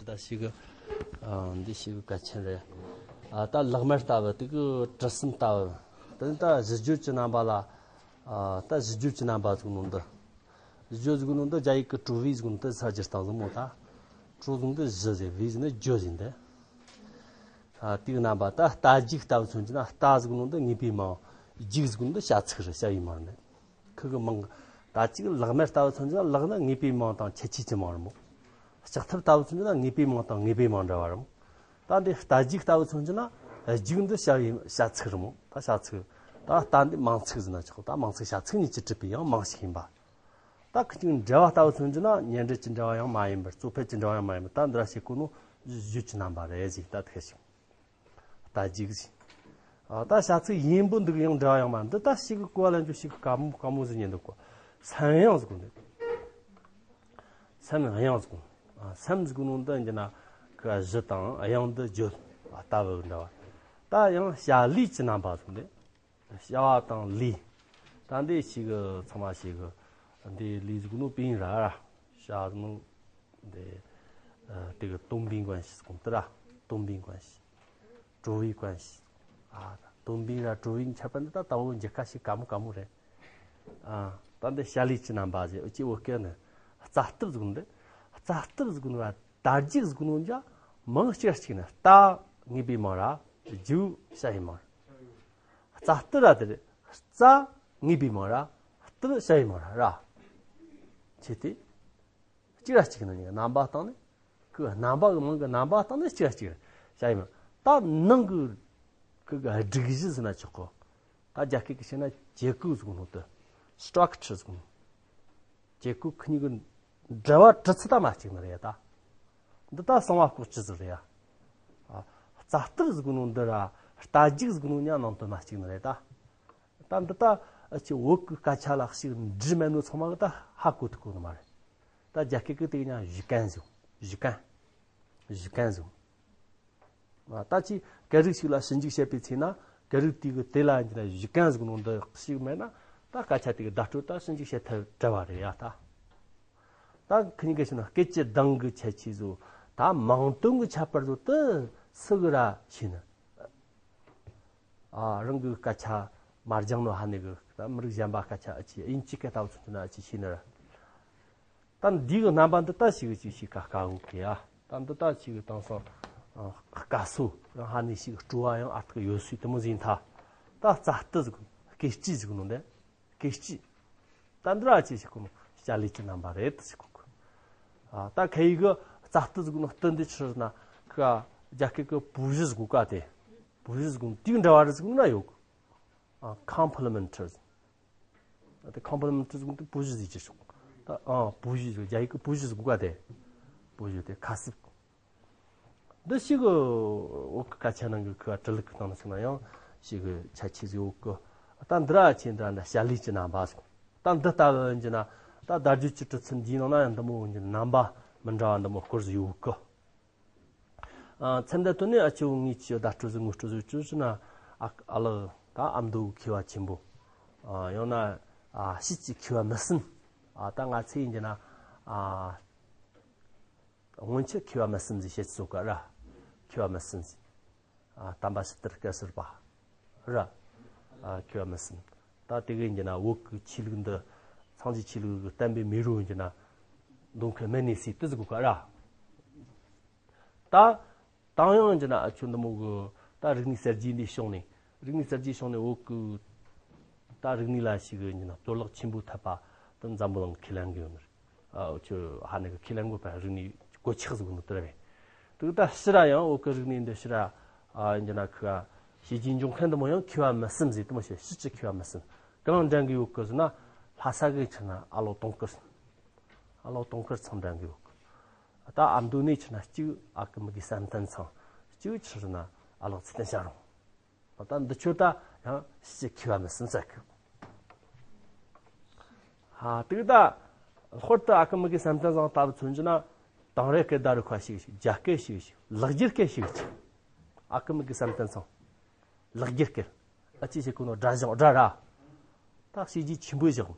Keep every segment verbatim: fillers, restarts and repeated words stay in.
ད་ཞིག་གི་ཨ་འདི་ཞིག་གི་གལ་ཆེན་རེད། ཨ་ད་ལག་དམར་ལྟ་བུ་དེ་གི་གྲུ་གསུམ་ལྟ་བུ། དེ་ནི་ད་གཞི་བརྗོད་ཀྱི་རྣམ་པ་ལ། ཨ་ད་གཞི་བརྗོད་ཀྱི་རྣམ་པ་ཟེར་གོ་ནོ་འདི། གཞི་བརྗོད་ཟེར་གོ་ནོ་འདི་རྒྱ་ཡིག་གི་བྲོ་བའི་ཟེར་གོ་ནོ་འདི་ས་སྒྱུར་སྟངས་ཟིག་མོ་ད། བྲོ་ཟེར་གོ་ནོ་འདི་གཞི་ཟེར། བའི་ཟེར་ནི་བརྗོད་ཟེར་འདི། ཨ་དེའི་རྣམ་པ་ད་རྟ་རྒྱུག་ལྟ་བུ་མཚོན་གྱི་ན། རྟ་ཟེར་གོ་ནོ་འདི་ངེས་པའི་མིང་། རྒྱུག་ཟེར་གོ་ནོ་འདི་བྱ་ཚིག་རེད། བྱ་བའི་མིང་རེད། ཁུ་གི་མིང་། ད་ཅིག་ལག་དམར་ལྟ་བུ་མཚོན་གྱི་ན། ལག་ནི་ངེས་པའི་མིང་དང་ཁྱད་ཆོས་ཀྱི་མིང་རེད་མོ། ལྕགས་ཐབ་ལྟ་བུ་མཚོན་གྱི་ན། ངེས་པའི་མིང་དང་ངེས་པའི་མིང་འདྲ་བ་རེད་མོ། ད་འདི་རྟ་རྒྱུག་ལྟ་བུ་མཚོན་གྱི་ན། རྒྱུག་འདི་བྱ་བའི་བྱ་ཚིག་རེད་མོ། ད་བྱ་ཚིག་ད་རྟ་འདི་མིང་ཚིག་ཟེར་ན་ཆོག་ད་མིང་ཚིག་བྱ་ཚིག་གཉིས་ཀྱིས་གྲུབ་པའི་ཡང་མིང་ཞིག་ཡིན་པ། ད་ཁུ་ཅིག་འབྲེལ་བ་ལྟ་བུ་མཚོན་གྱི་ན། གཉེན་འབྲེལ་གྱི་འབྲེལ་བ་ཡང་མ་ཡིན་པར། གཙོ་ཕལ་གྱི་འབྲེལ་བ་ཡང་མ་ཡིན་པར། ད་འདི་ར་བྱེད་གོ་ནོ་གཞི་བརྗོད་ཀྱི་རྣམ་པ་རེད་ཟེར། ད་དེ་ཞིག་རྟ་རྒྱུག་ཟེར། ཨ་ད་བྱ་ཚིག་ཡིན་པོ་འདུག་ཡང་འབྲེལ་བ་ཡང་མ་འདི། ད་ཞིག་གི་གོ་བ་ལེན་རྒྱུ་ཞིག་གི་དཀའ་མོ་དཀའ་མོ་ཟིག་ཉན་འདུག་གོ། སེམས་དབྱངས་ཟེར་གོ་ནོ་འདི། སེམས་དབྱངས་ཟེར་གོ་ནོ། ཨ་སེམས་ཟེར་གོ་ནོ་འདི་ཡིན་གྱི་ན། ཁུ་གཞི་དང་དབྱངས་འདི་བརྗོད་ལྟ་བུ་འདྲ་བ། ད་ཡང་བྱ་ལས་ཀྱི་རྣམ་པ་ཟེར་གོ་ནོ་འདི། བྱ་བ་དང་ལས། ད་འདི་ཞིག་གི་ཚང་མ་ཞིག་གི་འདི་ལས་ཟེར་གོ་ནོ་པིན་ར་ར། བྱ་ཟེར་གོ་ནོ་འདི། ཨ་དེ་གི་东宾关系ཟེར་གོ་ནོ་འདི་ར། 东宾关系། 中美关系། ཨ་东宾ར་中美ཁྱད་པར་འདི་ད་ལྟ་བུ་འགྱུར་ཁ་ཞིག་དཀའ་མོ་དཀའ་མོ་རེད། ཨ་ད་འདི་བྱ་ལས་ཀྱི་རྣམ་པ་ཟེར། འུ་ཅི་བོད་སྐད་ནི་རྩ་གཏུབ་ཟེར་གོ་ནོ་འདི། རྩ་གཏུབ་ཟེར་གོ་ནོ་ར་རྟ་རྒྱུག་ཟེར་གོ་ནོ་འདི་མིང་གཅིག་གཅིག་ནི། རྟ་ངེས་པའི་མིང་ར། རྒྱུག་བྱ་བའི་མིང་ར། རྩ་གཏུབ་ར་དེ་རེད། རྩ་ངེས་པའི་མིང་ར། གཏུབ་བྱ་བའི་མིང་ར་ར། ཆེ་སྟེ། གཅིག་ར་གཅིག་ནི་རྣམ་པ་སྟེང་ནས། ཁུ་རྣམ་པ་གི་མིང་གི་རྣམ་པ་སྟེང་ནས་གཅིག་ར་གཅིག་རེད། བྱ་བའི་མིང་། ད་ནང་གི་ཁུ་གི་སྒྲིག་གཞི་ཟེར་ན་ཆོག་གོ། ད་རྒྱ་སྐད་ཀྱི་བཤད་ན་结构ཟེར་གོ་ནོ་དེ། structure ཟེར་གོ་ནོ། 结构ཁུ་གཉིས་ཀྱི་འབྲེལ་བ་གྲུ་ཚུལ་ད་མ་གཅིག་ནི་རེད་ད། འདི་ད་གསང་བ་ལྐོག་ཇི་ཟིག་རེད་ཡ། ཨ་རྩ་གཏུབ་ཟེར་གོ་ནོ་འདི་ར་རྟ་རྒྱུག་ཟེར་གོ་ནོ་ཡང་ནང་དོན་མ་གཅིག་ནི་རེད་ད། ད་འདི་ད་ཨ་ཅེ་བོད་ཀྱི་སྐད་ཆ་ལ་ཞིག་འབྲི་མེད་ནོ་ཚང་མ་གི་ད་ཧ་གོ་ཐུབ་གོ་ནི་མ་རེད། ད་རྒྱ་སྐད་ཀྱི་དེ་ཡང་语感ཟེར།语感།语感ཟེར། ཨ་ད་ཅི་སྐད་རིགས་ཤིག་ལ་ཞིབ་འཇུག་བྱེད་པའི་ཚེ་ན། སྐད་རིགས་དེ་གི་དེ་ལ་ཡིན་གྱི་ན་语感ཟེར་གོ་ནོ་འདི་ཞིག་མེད་ན། ད་སྐད་ཆ་དེ་གི་བརྡ་སྤྲོད་ད་ཞིབ་འཇུག་བྱེད་ཐབས་བྲལ་བ་རེད་ཡ་ད། ད་ཁི་གཉིས་ཀ་ཞིག་ན་སྐད་ཀྱི་གདངས་ཀྱི་ཁྱད་ཆོས་ཟོ། ད་མིང་དོན་གྱི་ཁྱད་པར་ཟོ་དེ་སུ་གི་ར་ཤེས་ནི། ཨ་རང་གི་སྐད་ཆ་མ་སྦྱངས་ནོ་ཧ་ནི་གི་ད་མི་རིགས་གཞན་པ་སྐད་ཆ་ཨ་ཅི་དབྱིན་ཇི་སྐད་ལྟ་བུ་ཚོ་ན་ཨ་ཅི་ཤེས་ནི་ར། ད་འདི་གི་རྣམ་པ་འདི་ལྟ་ཞིག་ཅིག་ཞིག་ག་དཀའ་བོ་གི་ཡ། ད་འདི་ལྟ་ཞིག་གི་དེང་སང་སྐད་སོ་རང་ཧ་ནི་ཞིག་སྤྲོ་བ་ཡང་ཨར་ཐག་ཡོད་སུས་དེ་མོ་ཟིན་ཐ། ད་རྩ་གཏུབ་ཟེར་གོ་ནོ་སྐད་སྤྱི་ཟེར་གོ་ནོ་འདི། སྐད་སྤྱི། ད་འདི་ར་ཅི་ཞིག་གོ་ནོ་བྱ་ལས་ཀྱི་རྣམ་པ་རེད་ཟེར་གོ་གི། ཨ་ད་ཁ་ཡི་གི་རྩ་གཏུབ་ཟེར་གོ་ནོ་གཏུབ་འདི་ཕྱིར་ན་ཁ་རྒྱ་སྐད་གི་补语ཟེར་གོ་ག་དེ། 补语ཟེར་གོ་ནོ་དེའི་འདྲ་བ་རེད་ཟེར་གོ་ནོ་ན་ཡོད་གི། ཨ་complementary ཟེར། ད་དེ་complementary ཟེར་གོ་ནོ་དེ་补语ཟེར་གྱི་ཞོག་ད་ཨ་补语ཟེར་རྒྱ་ཡིག་གི་补语ཟེར་གོ་ག་དེ། 补语དེ་ཁ་གསབ། འདི་ཞིག་གི་བོད་ཀྱི་སྐད་ཆ་ནང་གི་ཁུ་བ་འབྲི་ལུགས་ཀྱི་སྟེང་ན་ཞིག་ན་ཡང་ཞིག་གི་ཁྱད་ཆོས་ཟིག་ཡོད་གི། ད་འདི་ར་ཆེ་འདྲ་འདྲ་བྱ་ལས་ཀྱི་རྣམ་པ་ཟིག་ད་འདི་ལྟ་བུ་ཡིན་གྱི་ན། ད་བརྡ་བརྗོད་ཀྱི་གྲུ་ཚུལ་འདིའི་ནང་ན་ཡང་འདི་མོ་ཡིན་གྱི་རྣམ་པ་མི་འདྲ་བ་འདི་མོ་སྐོར་ཟིག་ཡོད་གི། ཨ་མཚན་བརྡ་དོན་ནི་ཨ་ཅོ་ངེས་ཀྱི་བརྡ་སྤྲོད་ཟིག་ངོ་སྤྲོད་ཟིག་བཅོས་ཟིག་ན། ཨ་ཨ་ལགས་ད་ཨ་མདོ་མཁས་པ་ཆེན་པོ། ཨ་ཡང་ན་ཨ་ཕྱིས་ཀྱི་མཁས་པ་མི་གསུམ། ཨ་ད་ང་ཚེ་ཡིན་གྱི་ན། ཨ་སྔོན་ཆད་མཁས་པ་མི་གསུམ་ཟིག་བཤད་ཀྱི་ཟོ་ག་ར། མཁས་པ་མི་གསུམ་ཟིག་ཨ་དམ་པ་ཕྱི་དར་སྐལ་ཟུར་པ་ར། ཨ་མཁས་པ་མི་གསུམ། ད་དེ་གི་ཡིན་གྱི་ན་བོད་ཀྱི་ཆོས་ལུགས་འདི་སངས་རྒྱས་ཆོས་ལུགས་ཀྱི་བསྟན་པའི་མེ་རོ་ཡིན་གྱི་ན། མདོ་མཁན་མེ་ནི་སི་ཏི་ཟེར་གོ་ག་ར། ད་དང་ཡང་གྱི་ན་ཨ་ཁྱོད་འདི་མོ་གི་ད་རིག་གནས་གསར་བརྗེ་འདི་བྱུང་ནས། རིག་གནས་གསར་བརྗེ་བྱུང་ནས་བོད་ཀྱི་ད་རིག་གནས་ལ་ཞིག་གི་ཡིན་ན་གཏོར་བརླག་ཆེན་པོ་ཐེབས་པ་དེ་འཛམ་བུ་གླིང་ཁས་ལེན་གི་ཡོད་ནི་རེད། ཨ་ཁྱོད་ཧ་ནི་གི་ཁས་ལེན་དགོས་པ་རིག་གནས་གོད་ཆག་ཟིག་ནི་དེ་རེད། དེ་ད་ཕྱི་ར་ཡང་བོད་ཀྱི་རིག་གནས་འདི་ཕྱི་ར་ཨ་ཡིན་གྱི་ན་ཁི་ཨ་བྱས་རྗེས་འབྱུང་མཁན་འདི་མོ་ཡང་མཁས་པ་མི་གསུམ་ཟིག་དེ་མོ་བཤད། ཕྱིས་ཀྱི་མཁས་པ་མི་གསུམ་གང་འདྲ་གི་ཡོད་གི་ཟེར་ན། ལྷ་ས་གི་ཕྱིར་ན་ཨ་ལོ་དུང་དཀར། ཨ་ལོ་དུང་དཀར་ཚང་འདྲ་གི་ཡོད་གི། ད་ཨ་མདོ་ནས་ཕྱིར་ན་གཅིག་ཨ་ཁུ་མི་དགེ་བསམ་གཏན་ཚང་། གཅིག་ཕྱིར་ན་ཨ་ལགས་ཚེ་བརྟན་བྱ་རུང་། ད་འདི་ཆོ་ད་ཡང་ཕྱིས་ཀྱི་མཁས་པ་མི་གསུམ་ཟེར་གི། ཧ་དེ་ད་ཧོར་ད་ཨ་ཁུ་མི་དགེ་བསམ་གཏན་ཚང་ལྟ་བུ་མཚོན་གྱི་ན། དིང་རི་སྐད་ད་རུ་ཁ་ཞིག་ཞིག་རྒྱ་སྐད་ཞིག་ཞིག་ལེགས་སྒྱུར་སྐད་ཞིག་ཞིག་ཨ་ཁུ་མི་དགེ་བསམ་གཏན་ཚང་། ལེགས་སྒྱུར་སྐད། ཨ་ཅི་ཞིག་གོ་ནོ་སྒྲ་བཞག་སྒྲ་ར། ད་བྱས་རྗེས་ཆེན་པོ་བཞག་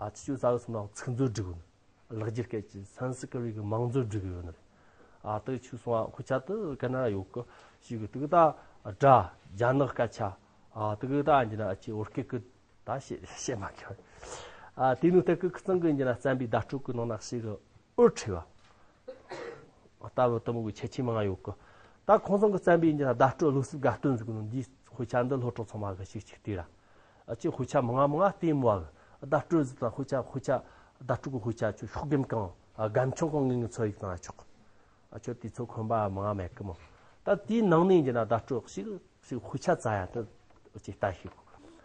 ཨ་ཅི་ཅུ་ས་གི་སོང་ན་ཚིག་མཛོད་སྒྲིག་གོ་ནི། ལེགས་སྒྱུར་སྐད་ཀྱི་སན་སི་ཀ་རི་གི་མིང་མཛོད་སྒྲིག་གི་ཡོད་ནི་རེད། ཨ་དེ་ཆུ་སོང་ཨ་དཔེ་ཆ་དེ་ག་ན་ཡོད་གི་ཞིག་གི་དེ་གི་ད་སྒྲ་རྒྱ་ནག་སྐད་ཆ་ཨ་དེ་གི་ད་འཇི་ན་ཨ་ཅི་བོད་སྐད་གི་ད་བཤད་བཤད་མ་ཁྱོད་ཨ་དེ་ནི་དེ་གི་ཁི་ཚང་གི་འཇི་ན་བརྩམས་པའི་བརྡ་སྤྲོད་གི་ནང་ན་ཞིག་གི་འུར་ཁྲི་བ། ལྟ་བུ་དུ་མོ་གི་ཁྱད་ཆོས་མང་ང་ཡོད་གི། ད་ཁོང་ཚང་གི་བརྩམས་པའི་འཇི་ན་བརྡ་སྤྲོད་བློ་གསལ་དགའ་སྟོན་ཟིག་ནོ་འདིའི་དཔེ་ཆ་འདི་སློབ་གྲོགས་ཚང་མ་གི་ཞིག་ཅིག་བལྟས་ར། ཨ་ཅེ་དཔེ་ཆ་མང་ང་མང་ང་བལྟས་མོ་བ་གི། བརྡ་སྤྲོད་ཟིག་དང་དཔེ་ཆ་དཔེ་ཆ་བརྡ་སྤྲོད་གི་དཔེ་ཆ་ཆུ་ཤོག་གེམ་གང་ཨ་སྒམ་ཆུང་གང་ངེས་ངེས་ཚོ་ཡིག་དང་ཨ་ཆོག་གི། ཨ་ཆོ་དེ་ཚོ་ཁོམ་པ་མང་ང་མེད་གི་མོ། ད་དེའི་ནང་ནས་འཇི་ན་བརྡ་སྤྲོད་ཞིག་ཞིག་དཔེ་ཆ་བཙལ་ཡ་དེ་ཅིག་ལྟ་ཤེས་གོ།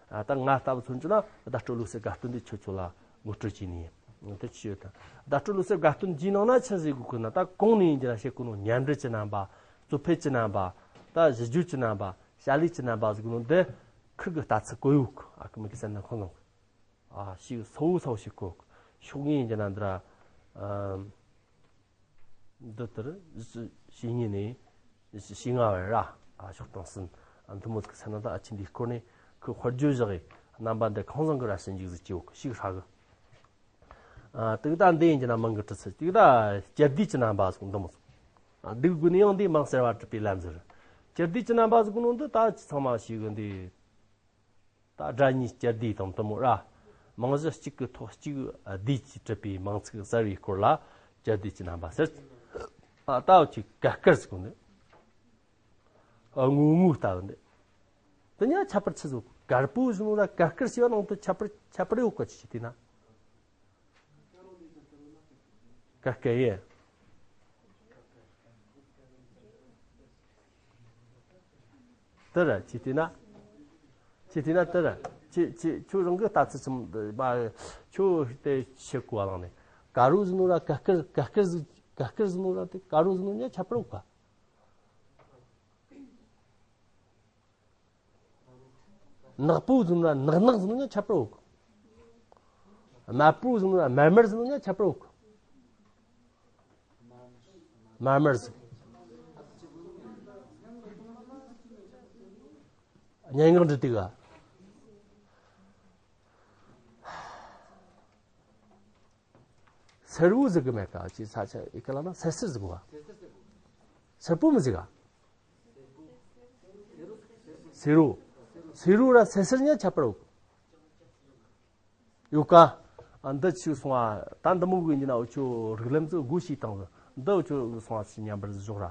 ཨ་ད་ང་ལྟ་བུ་མཚོན་གྱི་ན་བརྡ་སྤྲོད་བློ་གསལ་དགའ་སྟོན་འདི་ཁྱོད་ཚོ་ལ་ངོ་སྤྲོད་བྱས་ནས་ཡིན། དེ་ཅི་ཡོད་དམ། བརྡ་སྤྲོད་བློ་གསལ་དགའ་སྟོན་འདིའི་ནང་ན་ཆི་ཟིག་དགོས་གི་ན། ད་གོང་ནས་ཡིན་གྱི་ན་བཤད་གོ་ནོ་མཉམ་འབྲེལ་གྱི་རྣམ་པ། རྩོད་ཕེད་ཀྱི་རྣམ་པ། ད་གཞི་བརྗོད་ཀྱི་རྣམ་པ། བྱ་ལས་ཀྱི་རྣམ་པ་ཟིག་ནོ་འདི་ཁིར་གི་ལྟ་ཚུལ་གོ་ཡོད་གི། ཨ་ཁི་མི་གི་སེམས་ན་ཁོང་ལོང་གི། ཨ་ཞིག་སོ་བོ་སོ་བོ་ཞིག་གོ་གི། ཤོག་ངོས་ཡིན་གྱི་ན་འདི་ར། ཨམ། འདི་ལྟར་བཤེས་གཉེན་ནས་བཤེས་ལྔ་བར་ར་ཕྱོགས་དང་གསུམ་མཐུ་མོ་ཚིག་ས་ན་ད་ཨ་ཆི་འདིའི་སྐོར་ནས་ཁོས་དཔེར་བརྗོད་བཞག་གི་རྣམ་པ་འདི་ཁང་བཟང་གི་ར་ཞིབ་འཇུག་ཟིག་ཅེའོ་ཞིག་ཧྲ་གི། ཨ་དུག་ད་འདི་ཡིན་གྱི་ན་མང་གི་གྲི་ཚུལ་དུག་ད་སྤྱིར་བསྡུས་ཀྱི་རྣམ་པ་ཟིག་འདི་མོ་ཟིག་ཨ་འདུག་དགོས་ནས་ཡང་འདི་མང་གསལ་བ་གྲུབ་པའི་ལམ་ཟེར། སྤྱིར་བསྡུས་ཀྱི་རྣམ་པ་ཟིག་ནང་འདི་ད་ཅི་ཚང་མ་ཞིག་གི་འདི། ད་སྒྲ་གཉིས་སྤྱིར་བསྡུས་དང་དུ་མོ་ར། རྨང་གཞི་གཅིག་གི་ཐོག་གཅིག་བསྡུས་ཀྱིས་གྲུབ་པའི་མིང་ཚིག་གསར་བའི་སྐོར་ལ་སྤྱིར་བསྡུས་ཀྱི་རྣམ་པ་ཟེར། ཨ་ལྟ་བུ་ཅིག་ཀ་དཀར་ཟེར་གོ་ནི། ཨ་ངུ་ངུ་ལྟ་བུ་འདི། དེ་ཉག་ཁྱད་པར་ཆི་ཟིག་དཀར་པོ་ཟེར་ནོ་ར་ཀ་དཀར་ཞེས་པ་ནང་དུ་ཁྱད་པར་ཁྱད་པར་ཡོད་ག་ཅི་ཞིག་དེ་ན། ཀ་ཀ་ཡེ། དེ་ར་ཅི་དེ་ན། ཅི་དེ་ན་དེ་ར། ཅི་ཅི་ཁྱོད་རང་གི་ལྟ་ཚུལ་ཙམ་མ། ཁྱོད་དེ་ཆེ་གོ་བ་ལང་ནས། ཀ་རུ་ཟེར་ནོ་ར་ཀ་ཀར་ཀ་ཀར་ཟེར་ཀ་ཀར་ཟེར་ནོ་ར་དེ་ཀ་རུ་ཟེར་ནོ་ཉག་ཁྱད་པར་ཡོད་ག། ནག་པོ་ཟེར་ན་ནག་ནག་ཟེར་ན་ཁྱད་པར་ཡོད་གི། དམར་པོ་ཟེར་ན་དམར་དམར་ཟེར་ན་ཁྱད་པར་ཡོད་གི། དམར་དམར་ཟེར། སྙན་ངག་འབྲི་དུས་ག་སེར་བོ་ཟེར་གི་མེད་ཀ། ཅི་ས་ཆ་ཨི་ཀ་ལ་ན་སེར་སེར་ཟེར་གི་བ། སེར་པོ་མི་ཟེར་ག་སེར་བོ། སེར་བོ་ར་སེར་སེར་ཉག་ཁྱད་པར་ཡོད་ཀ། ཨ་འདི་ཆུ་སོང་ཨ། ད་འདི་མོ་གི་ཡིན་ན་འུ་ཆོ་རིགས་ལམ་ཚོ་སྒོ་ཞིག་བཏང་ཟིག་འདི་འུ་ཆོ་སོང་ཨ་ཆི་མཉམ་པར་ཟིག་ཞོག་ར།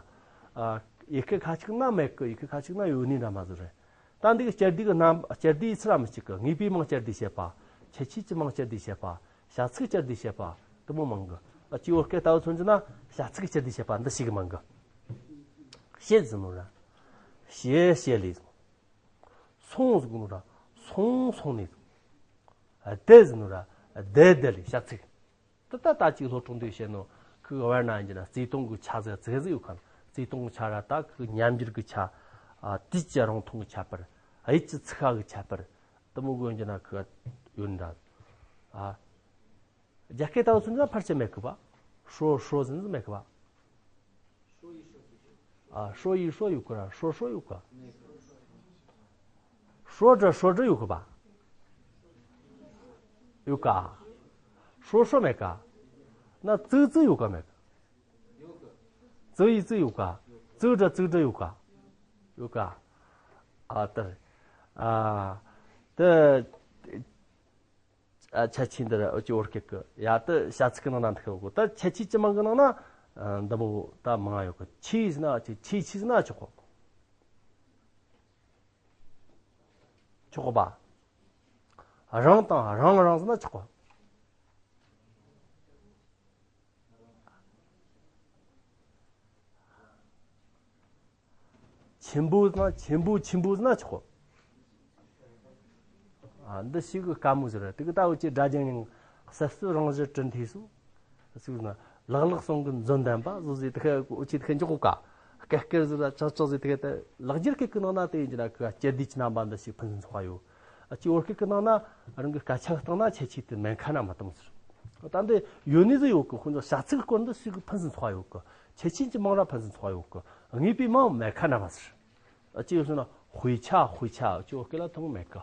ཨ་ཡི་གེ་ཁ་ཅིག་ན་མེད་ཀི། ཡི་གེ་ཁ་ཅིག་ན་ཡོད་ནི་འདྲ་མ་ཟིག་རེད། ད་འདི་གི་སྤྱིར་བསྡུས་གི་རྣམ་སྤྱིར་བསྡུས་ཚུལ་ར་མི་གཅིག་གི། དངོས་པོའི་མིང་སྤྱིར་བསྡུས་བྱེད་པ། ཁྱད་ཆོས་ཀྱི་མིང་སྤྱིར་བསྡུས་བྱེད་པ། བྱ་ཚིག་སྤྱིར་བསྡུས་བྱེད་པ། དུ་མོ་མང་གི། ཨ་སྤྱི་བོ་སྐད་ལྟ་བུ་མཚོན་གྱི་ན་བྱ་ཚིག་སྤྱིར་བསྡུས་བྱེད་པ་འདི་ཞིག་གི་མང་གི། བྱེད་ཟེར་ནོ་ར། བྱེད་བྱེད་ལས་ཟེར། སོང་ཟེར་ནོ་ར། སོང་སོང་ནས་ཟེར། བསྡད་ཟེར་ནོ་ར། བསྡད་བསྡད་ལས་བྱ་ཚིག་དེ་ད་ལྟ་ཅིག་སློབ་གྲོགས་འདུས་བཤད་ནོ་ཁུ་བར་ན་ཡིན་གྱི་ན་བརྩེ་དུང་གི་ཆ་ཟེར་ཚིག་ཟིག་ཡོད་ཁ། བརྩེ་དུང་གི་ཆ་ར་ད་ཁུ་ཉམས་འགྱུར་གི་ཆ། ཨ་དུས་ཀྱི་རིང་ཐུང་གི་ཁྱད་པར། དབྱིབས་ཀྱི་ཚིག་ཤ་གི་ཁྱད་པར། དུ་མོ་གོ་ཡིན་གྱི་ན་ཁུ་ཡོད་འདྲ། ཨ། རྒྱ་སྐད་ལྟ་བུ་ཚུན་ཚོད་ཕལ་ཆེར་མེད་གི་བ། ཧྲོ་ཧྲོ་ཟིན་ཟིན་མེད་གི་བ། ཨ་ཧྲོ་ཡི་ཧྲོ་ཡོད་གི་ར། ཧྲོ་ཧྲོ་ཡོད་གི། ཧྲོ་དྲི་ཧྲོ་དྲི་ཡོད་གི་བ། ཡོད་ག། ཧྲོ་ཧྲོ་མེད་ག། ན་ཙི་ཙི་ཡོད་ག་མེད་ག། ཙི་ཡི་ཙི་ཡོད་ག། ཙི་དྲི་ཙི་དྲི་ཡོད་ག། ཡོད་ག། ཨ་དེ། ཨ་དེ། ཨ་ཁྱད་ཆོས་འདི་ར་འུ་ཅི་བོད་སྐད་ཀྱི་ཡ་ད་བྱ་ཚིག་གི་ནང་ན་འདི་ཤོད་གོ། ད་ཁྱད་ཆོས་ཅི་མང་གི་ནང་ན་ཨ་འདི་མོ་ད་མང་ཡོད་གི། ཆོས་ཟེར་ན་ཆོས། ཆོས་ཆོས་ཟེར་ན་ཆོག་གོ། ཆོག་གོ་པ། རང་དང་རང་རང་ཟེར་ན་ཆོག་གོ། ཆེན་པོ་ཟེར་ན་ཆེན་པོ་ཆེན་པོ་ཟེར་ན་ཆོག་གོ། ཨ་འདི་ཞིག་གི་དཀའ་མོ་ཟེར་ར། དེ་གི་ད་འུ་ཅི་སྒྲ་རྒྱན་ཡང་གསལ་བསྟོད་རང་བཞིན་གྲུབ་མཐས་སོ། ཟེར་ན་ལག་ལེགས་གསུང་གི་མཛོད་འདོན་པ་ཟོ་ཟེར་དེ་ཁ་འུ་ཅི་དེ་ཁ་འཇོག་གོ་ཀ། སྐད་སྐད་ཟེར་ར་ཅག་ཅག་ཟེར་དེ་ཁ་ད་ལག་འཁྱེར་སྐད་ཀྱི་ནང་ན་དེ་ཡིན་གྱི་ན་ཁ་སྤྱིར་བསྡུས་ཀྱི་རྣམ་པ་འདི་ཞིག་ཕུན་སུམ་ཚོགས་པ་ཡོད། ཨ་ཅི་བོད་སྐད་ཀྱི་ནང་ན་རང་གི་སྐད་ཆ་བཏང་ན་ཁྱད་ཆོས་དེ་མེད་ཁ་ན་མ་གཏོགས་ཟེར། ད་འདི་ཡོད་ནི་ཟིག་ཡོད་གི། ཁོང་ཚོ་བྱ་ཚིག་སྐོར་འདི་ཞིག་གི་ཕུན་སུམ་ཚོགས་པ་ཡོད་གི། ཁྱད་ཆོས་ཀྱི་མིང་ར་ཕུན་སུམ་ཚོགས་པ་ཡོད་གི། དངོས་པོའི་མིང་མེད་ཁ་ན་མ་ཟེར། ཨ་ཅི་ཡོད་ཟེར་ན་དཔེ་ཆ། དཔེ་ཆ་ཨ་ཅི་བོད་སྐད་ལ་ཐུན་མོང་མེད་གི།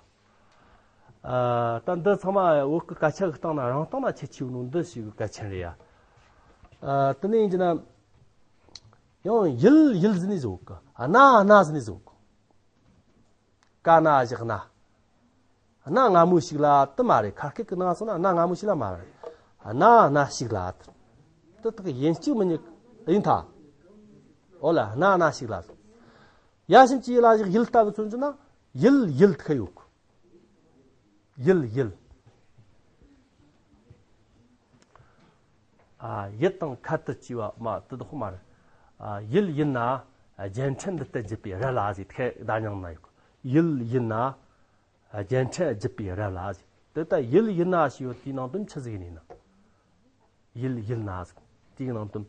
ཨ་ད་འདི་ཚང་མ་བོད་ཀྱི་སྐད་ཆ་གི་སྟེང་ན་རང་སྟེང་ན་ཁྱད་ཆོས་ཡོད་ནོ་འདི་ཞིག་གི་གལ་ཆེན་རེད་ཡ། ཨ་དེ་ནས་ཡིན་གྱི་ན། ཡང་ཡིལ་ཡིལ་ཟེར་ནས་ཟེར་གི། སྣ་སྣ་ཟེར་ནས་ཟེར་གི། ཀ་ན་བཞག་སྣ། སྣ་སྔ་མོ་ཞིག་ལ་དེ་མ་རེད། ཁ་སྐད་ཀྱི་ནང་སོང་ན་སྣ་སྔ་མོ་ཞིག་ལ་མ་རེད། སྣ་སྣ་ཞིག་ལ། དེ་དག་ཡིན་གཅིག་མིན་གཉིས་ཡིན་ཐ། འོ་ལ་སྣ་སྣ་ཞིག་ལ། ཡ་ཞིམ་གྱི་ཡི་ལ་བཞག་ཡིལ་ལྟ་བུ་མཚོན་གྱི་ན་ཡིལ་ཡིལ་ཐུག་ཡོད་གི། ཡིལ་ཡིལ། ཨ། ཡིད་དང་ཁ་དུ་བཅས་པ་མ་དེ་དག་མ་རེད། ཨ། ཡིལ་ཡིན་ན་རྒྱན་ཕྲན་འདི་ལྟར་བརྒྱུད་པའི་ར་ལ་ཟེར། ཐད་བརྡ་རྙིང་ན་ཡོད་གི། ཡིལ་ཡིན་ན་རྒྱན་ཕྲན་བརྒྱུད་པའི་ར་ལ་ཟེར། དེ་ལྟར་ཡིལ་ཡིན་ན་ཞེས་པ་དེའི་ནང་དོན་ཆི་ཟིག་ཡིན་ན། ཡིལ་ཡིན་ན་ཟེར། དེའི་ནང་དོན།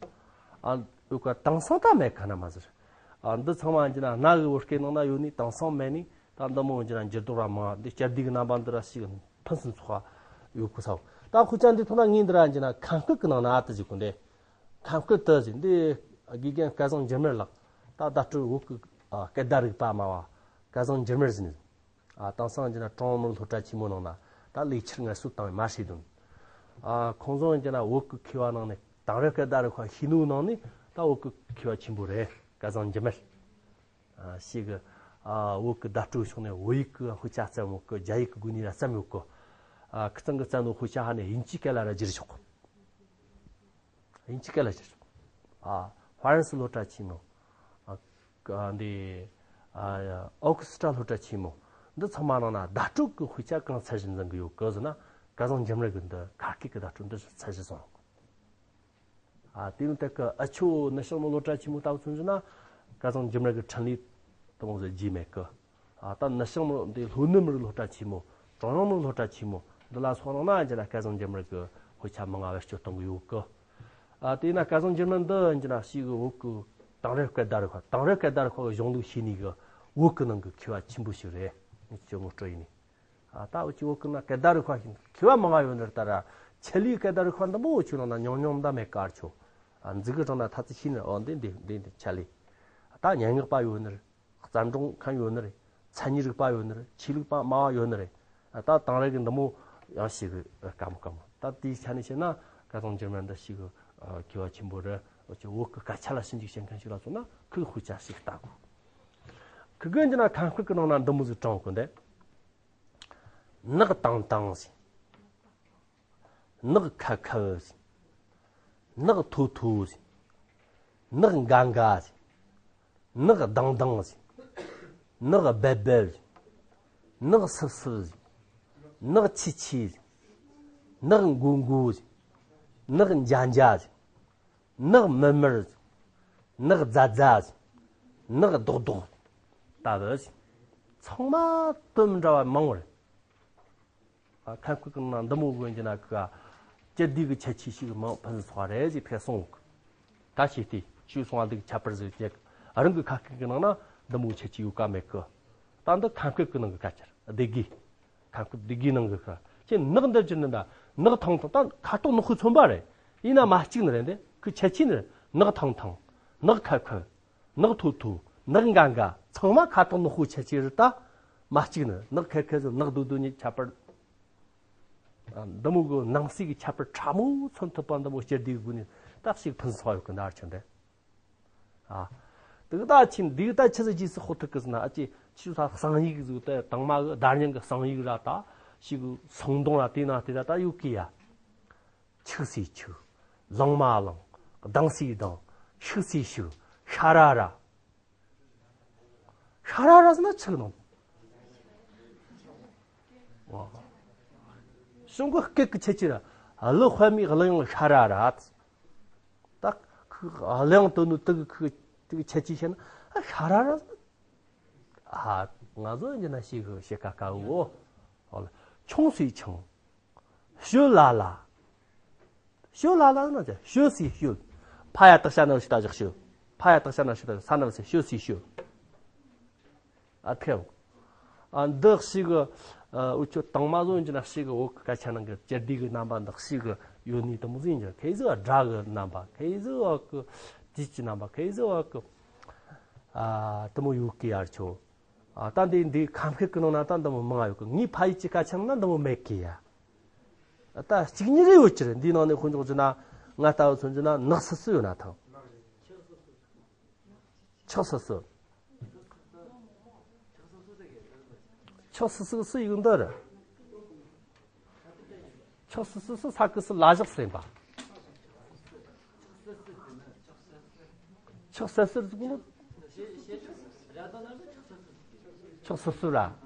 ཨ། འུ་ག་དེང་སང་ད་མེད་ག་ན་མ་ཟེར། ཨ། འདི་ཚང་མ་ཡིན་གྱི་ན་སྣ་གི་བོད་སྐད་ནང་ན་ཡོད་ནི། དེང་སང་མེད་ནི། ད་འདི་མོ་ཡིན་གྱི་ན་འགྱུར་ལྡོག་ར་མང་། འདི་སྤྱི་བདེ་གི་རྣམ་པ་འདི་ར་ཞིག་ཕུན་སུམ་ཚོགས་པ་ཡོད་གི་ས། ད་ཁོ་ཅག་འདི་ཐོག་ན་ངས་འདི་ར་ཡིན་གྱི་ན་ཁམས་སྐད་གི་ནང་ན་ཨ་དེ་ཟིག་གོ། འདི་ཁམས་སྐད་དེ་ཟིག། འདི་དགེ་རྒན་སྐལ་བཟང་འགྱུར་མེད་ལགས། ད་བརྡ་སྤྲོད་བོད་གི། ཨ། སྐད་བརྡ་རིག་པ་སྨྲ་བ་སྐལ་བཟང་འགྱུར་མེད་ཟེར་ནི། ཨ། དེང་སང་ཡིན་གྱི་ན་ཀྲུང་དབྱང་མི་རིགས་སློབ་གྲྭ་ཆེན་མོ་ནང་ན་ད་ལེགས་ཆར་ངལ་གསོ་བཏང་བའི་མ་ཤེས་དོན། ཨ། ཁོང་ཚོ་ཡིན་གྱི་ན་བོད་ཀྱི་མཁས་པ་ནང་ནས། དེང་རབས་སྐད་བརྡ་རིག་པ་ཤེས་ནོ་ནང་ནས་ད་བོད་ཀྱི་མཁས་པ་ཆེན་པོ་རེད། སྐལ་བཟང་འགྱུར་མེད། ཨ། ཞིག་གི། ཨ། བོད་ཀྱི་བརྡ་སྤྲོད་ཕྱོགས་ནས་བོད་ཡིག་གི་དཔེ་ཆ་བརྩམས་ཡོད་གི། རྒྱ་ཡིག་གི་སྒོ་ནས་ར་བརྩམས་ཡོད་གི། ཨ། ཁི་ཚང་གི་བརྩམས་ནོ་དཔེ་ཆ་ཧ་ནས་དབྱིན་ཇིའི་སྐད་ལ་ར་བསྒྱུར་ཆོག་གི། དབྱིན་ཇི་སྐད་ལ་བསྒྱུར། ཨ། ཧྥ་རན་སི་སློབ་གྲྭ་ཆེན་མོ། ཨ། འདི། ཨ། ཨོ་ཁི་སི་ཊ་སློབ་གྲྭ་ཆེན་མོ། འདི་ཚང་མ་ནང་ན་བརྡ་སྤྲོད་ཀྱི་དཔེ་ཆ་གང་ཚད་ཞིག་འཛིན་གི་ཡོད་གི་ཟེར་ན། སྐལ་བཟང་འགྱུར་མེད་ཀྱི་འདི་ཁ་སྐད་ཀྱི་བརྡ་སྤྲོད་འདི་ཚད་གཞི་བཟུང་ཡོད་གི། ཨ། དེ་ནི་དེ་གི་ཨ་ཆོ་ནུབ་བྱང་མི་རིགས་སློབ་གྲྭ་ཆེན་མོ་ལྟ་བུ་མཚོན་གྱི་ན་སྐལ་བཟང་འགྱུར་མེད་ཀྱི་འཕྲིན་ལས་དེ་མོ་ཟིག་རྒྱས་མེད་གི། ཨ། ད་ནུབ་བྱང་མི་རིགས་འདི་ལྷོ་ནུབ་མི་རིགས་སློབ་གྲྭ་ཆེན་མོ། ཀྲུང་དབྱང་མི་རིགས་སློབ་གྲྭ་ཆེན་མོ་འདི་ལ་སོགས་ནང་ན་ཡིན་གྱི་ན་སྐལ་བཟང་འགྱུར་མེད་ཀྱི་དཔེ་ཆ་མང་ང་བེད་སྤྱོད་གཏོང་གི་ཡོད་གི། ཨ། དེས་ན་སྐལ་བཟང་འགྱུར་མེད་འདི་ཡིན་གྱི་ན་ཞིག་གི་བོད་ཀྱི་དེང་རབས་སྐད་བརྡ་རིག་པ། དེང་རབས་སྐད་བརྡ་རིག་པ་གི་གཞུང་ལུགས་ཤེས་ནི་གི་བོད་ཀྱི་ནང་གི་མཁས་པ་ཆེན་པོ་ཞིག་རེད། ངས་ཁྱོད་ངོ་སྤྲོད་ཡིན་ནི། ཨ། ད་འུ་ཅག་བོད་ཀྱི་ནང་སྐད་བརྡ་རིག་པ་ཞིག་མཁས་པ་མང་ང་ཡོད་ནི་རེད། ད་ར་ཆེད་ལས་སྐད་བརྡ་རིག་པ་འདི་མོ་འུ་ཅག་ནང་ན་ཉུང་ཉུང་ད་མེད་གར་ཆོ། ཨ། འཛི་གི་གྲངས་ན་ཐ་ཚི་ཤི་ནི། འོ། འདི་འདི་འདི་འདི་ཆེད་ལས། ད་སྙན་ངག་པ་ཡོད་ནི་རེད། རྩ་འགྲོ་མཁན་ཡོད་ནི་རེད། མཚན་ཉིད་རིག་པ་ཡོད་ནི་རེད། ཆོས་ལུགས་པ་སྨྲ་བ་ཡོད་ནི་རེད། ད་དེང་རབས་ཀྱི་འདི་མོ་ཡང་ཞིག་གི་དཀའ་མོ་དཀའ་མོ། ད་དེའི་ཆ་ནས་བཤད་ན་སྐལ་བཟང་འགྱུར་མེད་འདི་ཞིག་གི་མཁས་པ་ཆེན་པོ་རེད། འུ་ཅག་བོད་ཀྱི་སྐད་ཆ་ལ་ཞིབ་འཇུག་བྱེད་མཁན་ཞིག་ལ་མཚོན་ན་ཁོའི་དཔེ་ཆ་ཞིག་ལྟ་དགོས། ཁོ་གི་ཡིན་གྱི་ན་ཁམས་སྐད་ཀྱི་ནང་ན་འདི་མོ་ཟིག་དྲངས་གོ། འདི། ནག་ཏང་ཏང་ཟེར། ནག་ཁལ་ཁལ་ཟེར། ནག་ཐོ་ཐོ་ཟེར། ནག་འགའ་འགའ་ཟེར། ནག་ལྡང་ལྡང་ཟེར། ནག་སྦལ་སྦལ་ཟེར། ནག་སིབ་སིབ་ཟེར། ནག་ཆི་ཆི་ཟེར། ནག་མགོ་མགོ་ཟེར། ནག་འཇའ་འཇའ་ཟེར། ནག་མིར་མིར་ཟེར། ནག་རྫ་རྫ་ཟེར། ནག་རྡོག་རྡོག་ཟེར། ད་བུ་ཚང་མ་དོན་མི་འདྲ་བ་མང་བོ་རེད། ཨ། ཁམས་སྐད་ཀྱི་ནང་འདི་མོ་གི་ཡིན་གྱི་ན་ཁོ་སྤྱི་བདེ་གི་ཁྱད་ཆོས་ཤིག་མང་ཕུན་སུམ་ཚོགས་པ་རེད་ཅེས་ཕེ་གསུངས་ཡོད་གི། ད་ཤེས་ཏེ་ཞུས་སོང་བ་འདི་གི་ཁྱད་པར་ཟིག་ཅེས། རང་གི་ཁ་སྐད་ཀྱི་ནང་ན་འདི་མོ་ཁྱད་ཆོས་ཡོད་ག་མེད་གི། ད་འདི་ཁམས་སྐད་ཀྱི་ནང་གི་སྐད་ཆ་རེད། སྡེ་དགེ། ཁམས་སྐད་སྡེ་དགེའི་ནང་གི་ཁ་ཆེ། ནག་འདིར་གྱུར་ནི་འདྲ། ནག་ཐང་ཐང་། ད་ཁ་དོག་ནག་པོ་མཚོན་པ་རེད། ཡིན་ན་མ་གཅིག་ནི་རེད། འདི་ཁོའི་ཁྱད་ཆོས་ནི་རེད། ནག་ཐང་ཐང་། ནག་ཁལ་ཁལ། ནག་ཐོ་ཐོ། ནག་འགའ་འགའ། ཚང་མ་ཁ་དོག་ནག་པོའི་ཁྱད་ཆོས་རེད། ད་མ་གཅིག་ནི་ནག་ཁལ་ཁལ་ཟེར། ནག་རྡོག་རྡོག་གཉིས་ཁྱད་པར། ཨ། འདི་མོ་གི་ནང་གསེས་ཀྱི་ཁྱད་པར་ཕྲ་མོ་མཚོན་ཐུབ་པ་འདི་མོ་སྤྱི་བདེའི་སྒོ་ནས་ད་ཞིག་ཕུན་སུམ་ཚོགས་ཡོད་གི་འདྲ་ཆགས་འདི། ཨ། དེ་གི་ད་ཆི་འདི་གི་ད་ཆི་ཟིག་རྗེས་སུ་ཧོ་ཐུག་གི་ཟེར་ན། ཨ་ཅེ་ཆི་ད་གསང་ཡིག་ཟིག་ད་དང་མ་གི་བརྡ་རྙིང་གི་གསང་ཡིག་ར། ད་ཞིག་གི་སང་གདོང་ར་དེ་ན་དེ་ད་ད་ཡོད་གི་ཡ། ཆིག་སེ་ཆིག། ལང་མ་ལང་། ལྡང་སེ་ལྡང་། ཤིག་སེ་ཤིག། ཤ་ར་ར། ཤ་ར་ར་ཟེར་ན་ཆིག་ནང་། ཨོ། གཞུང་གི་སྐད་ཀྱི་ཁྱད་ཆོས་ར། གླུ་དཔེ་མེད་གླུ་དབྱངས་ཤ་ར་ར། ད་ཁོ་གླུ་དབྱངས་དོན་ནི་དེ་གི་ཁོ་དེ་གི་ཁྱད་ཆོས་བཤད་ན། ཨ། ཤ་ར་ར་ཟེར་ན། ཨ། ང་ཚོ་འདི་ན་ཞིག་གི་བཤད་ཀ་དཀའ་བོ། ཨོ་ལ། ཆུང་སེ་ཆུང་། ཤོ་ལ་ལ། ཤོ་ལ་ལ་ན་ཅི། ཤོ་སེ་ཤོ། ཕ་ཡ་བཏགས་ཤ་ན་རོ་ཞི་ད་བཞག་ཤོ། ཕ་ཡ་བཏགས་ཤ་ན་རོ་ཞི་ད་བཞག་ས་ན་རོ་སེ། ཤོ་སེ་ཤོ། ཨ། ཐེའོ། ཨ། འདི་ཞིག་གི། ཨ། འུ་ཆོ་དང་མ་བཟོ་འདི་ན་ཞིག་གི་བོད་ཀྱི་སྐད་ཆ་ནང་གི་སྤྱི་བདེ་གི་རྣམ་པ་འདི་ཞིག་གི་ཡོད་ནི་དེ་མོ་ཟིག་ཡིན་ཀྱང་། ཁོ་ཟིག་སྒྲ་གི་རྣམ་པ། ཁོ་ཟིག་བ་གི་དུས་ཀྱི་རྣམ་པ། ཁོ་ཟིག་བ་གི། ཨ། དེ་མོ་ཡོད་གི་ཡར་ཆོ། ཨ། ད་འདི་འདི་ཁམས་སྐད་ཀྱི་ནང་ན་ད་འདི་མོ་མང་ང་ཡོད་གི། ངའི་ཕ་ཡུལ་གྱི་སྐད་ཆ་ནང་ན་འདི་མོ་མེད་གི་ཡ། ད་གཅིག་གཉིས་རེ་ཡོད་ཀྱི་རེད། འདིའི་ནང་ནས་དཔེ་འཇོག་རྒྱུ་ན། ང་ལྟ་བུ་མཚོན་རྒྱུ་ན་ནག་སིབ་སིབ་ཡོད་ན་ཐང་། ཁྲག་སིལ་སིལ། ཁྲག་སིལ་སིལ་གི་སིལ་ཡིག་འདི་རེད། ཁྲག་སིལ་སིལ་སིལ་ས་ཀི་སི་ལ་བཞག་སེམས་པ། ཁྲག་སིལ་སིལ་ཟེར་གོ་ནོ། ཁྲག་སིལ་སིལ་ར།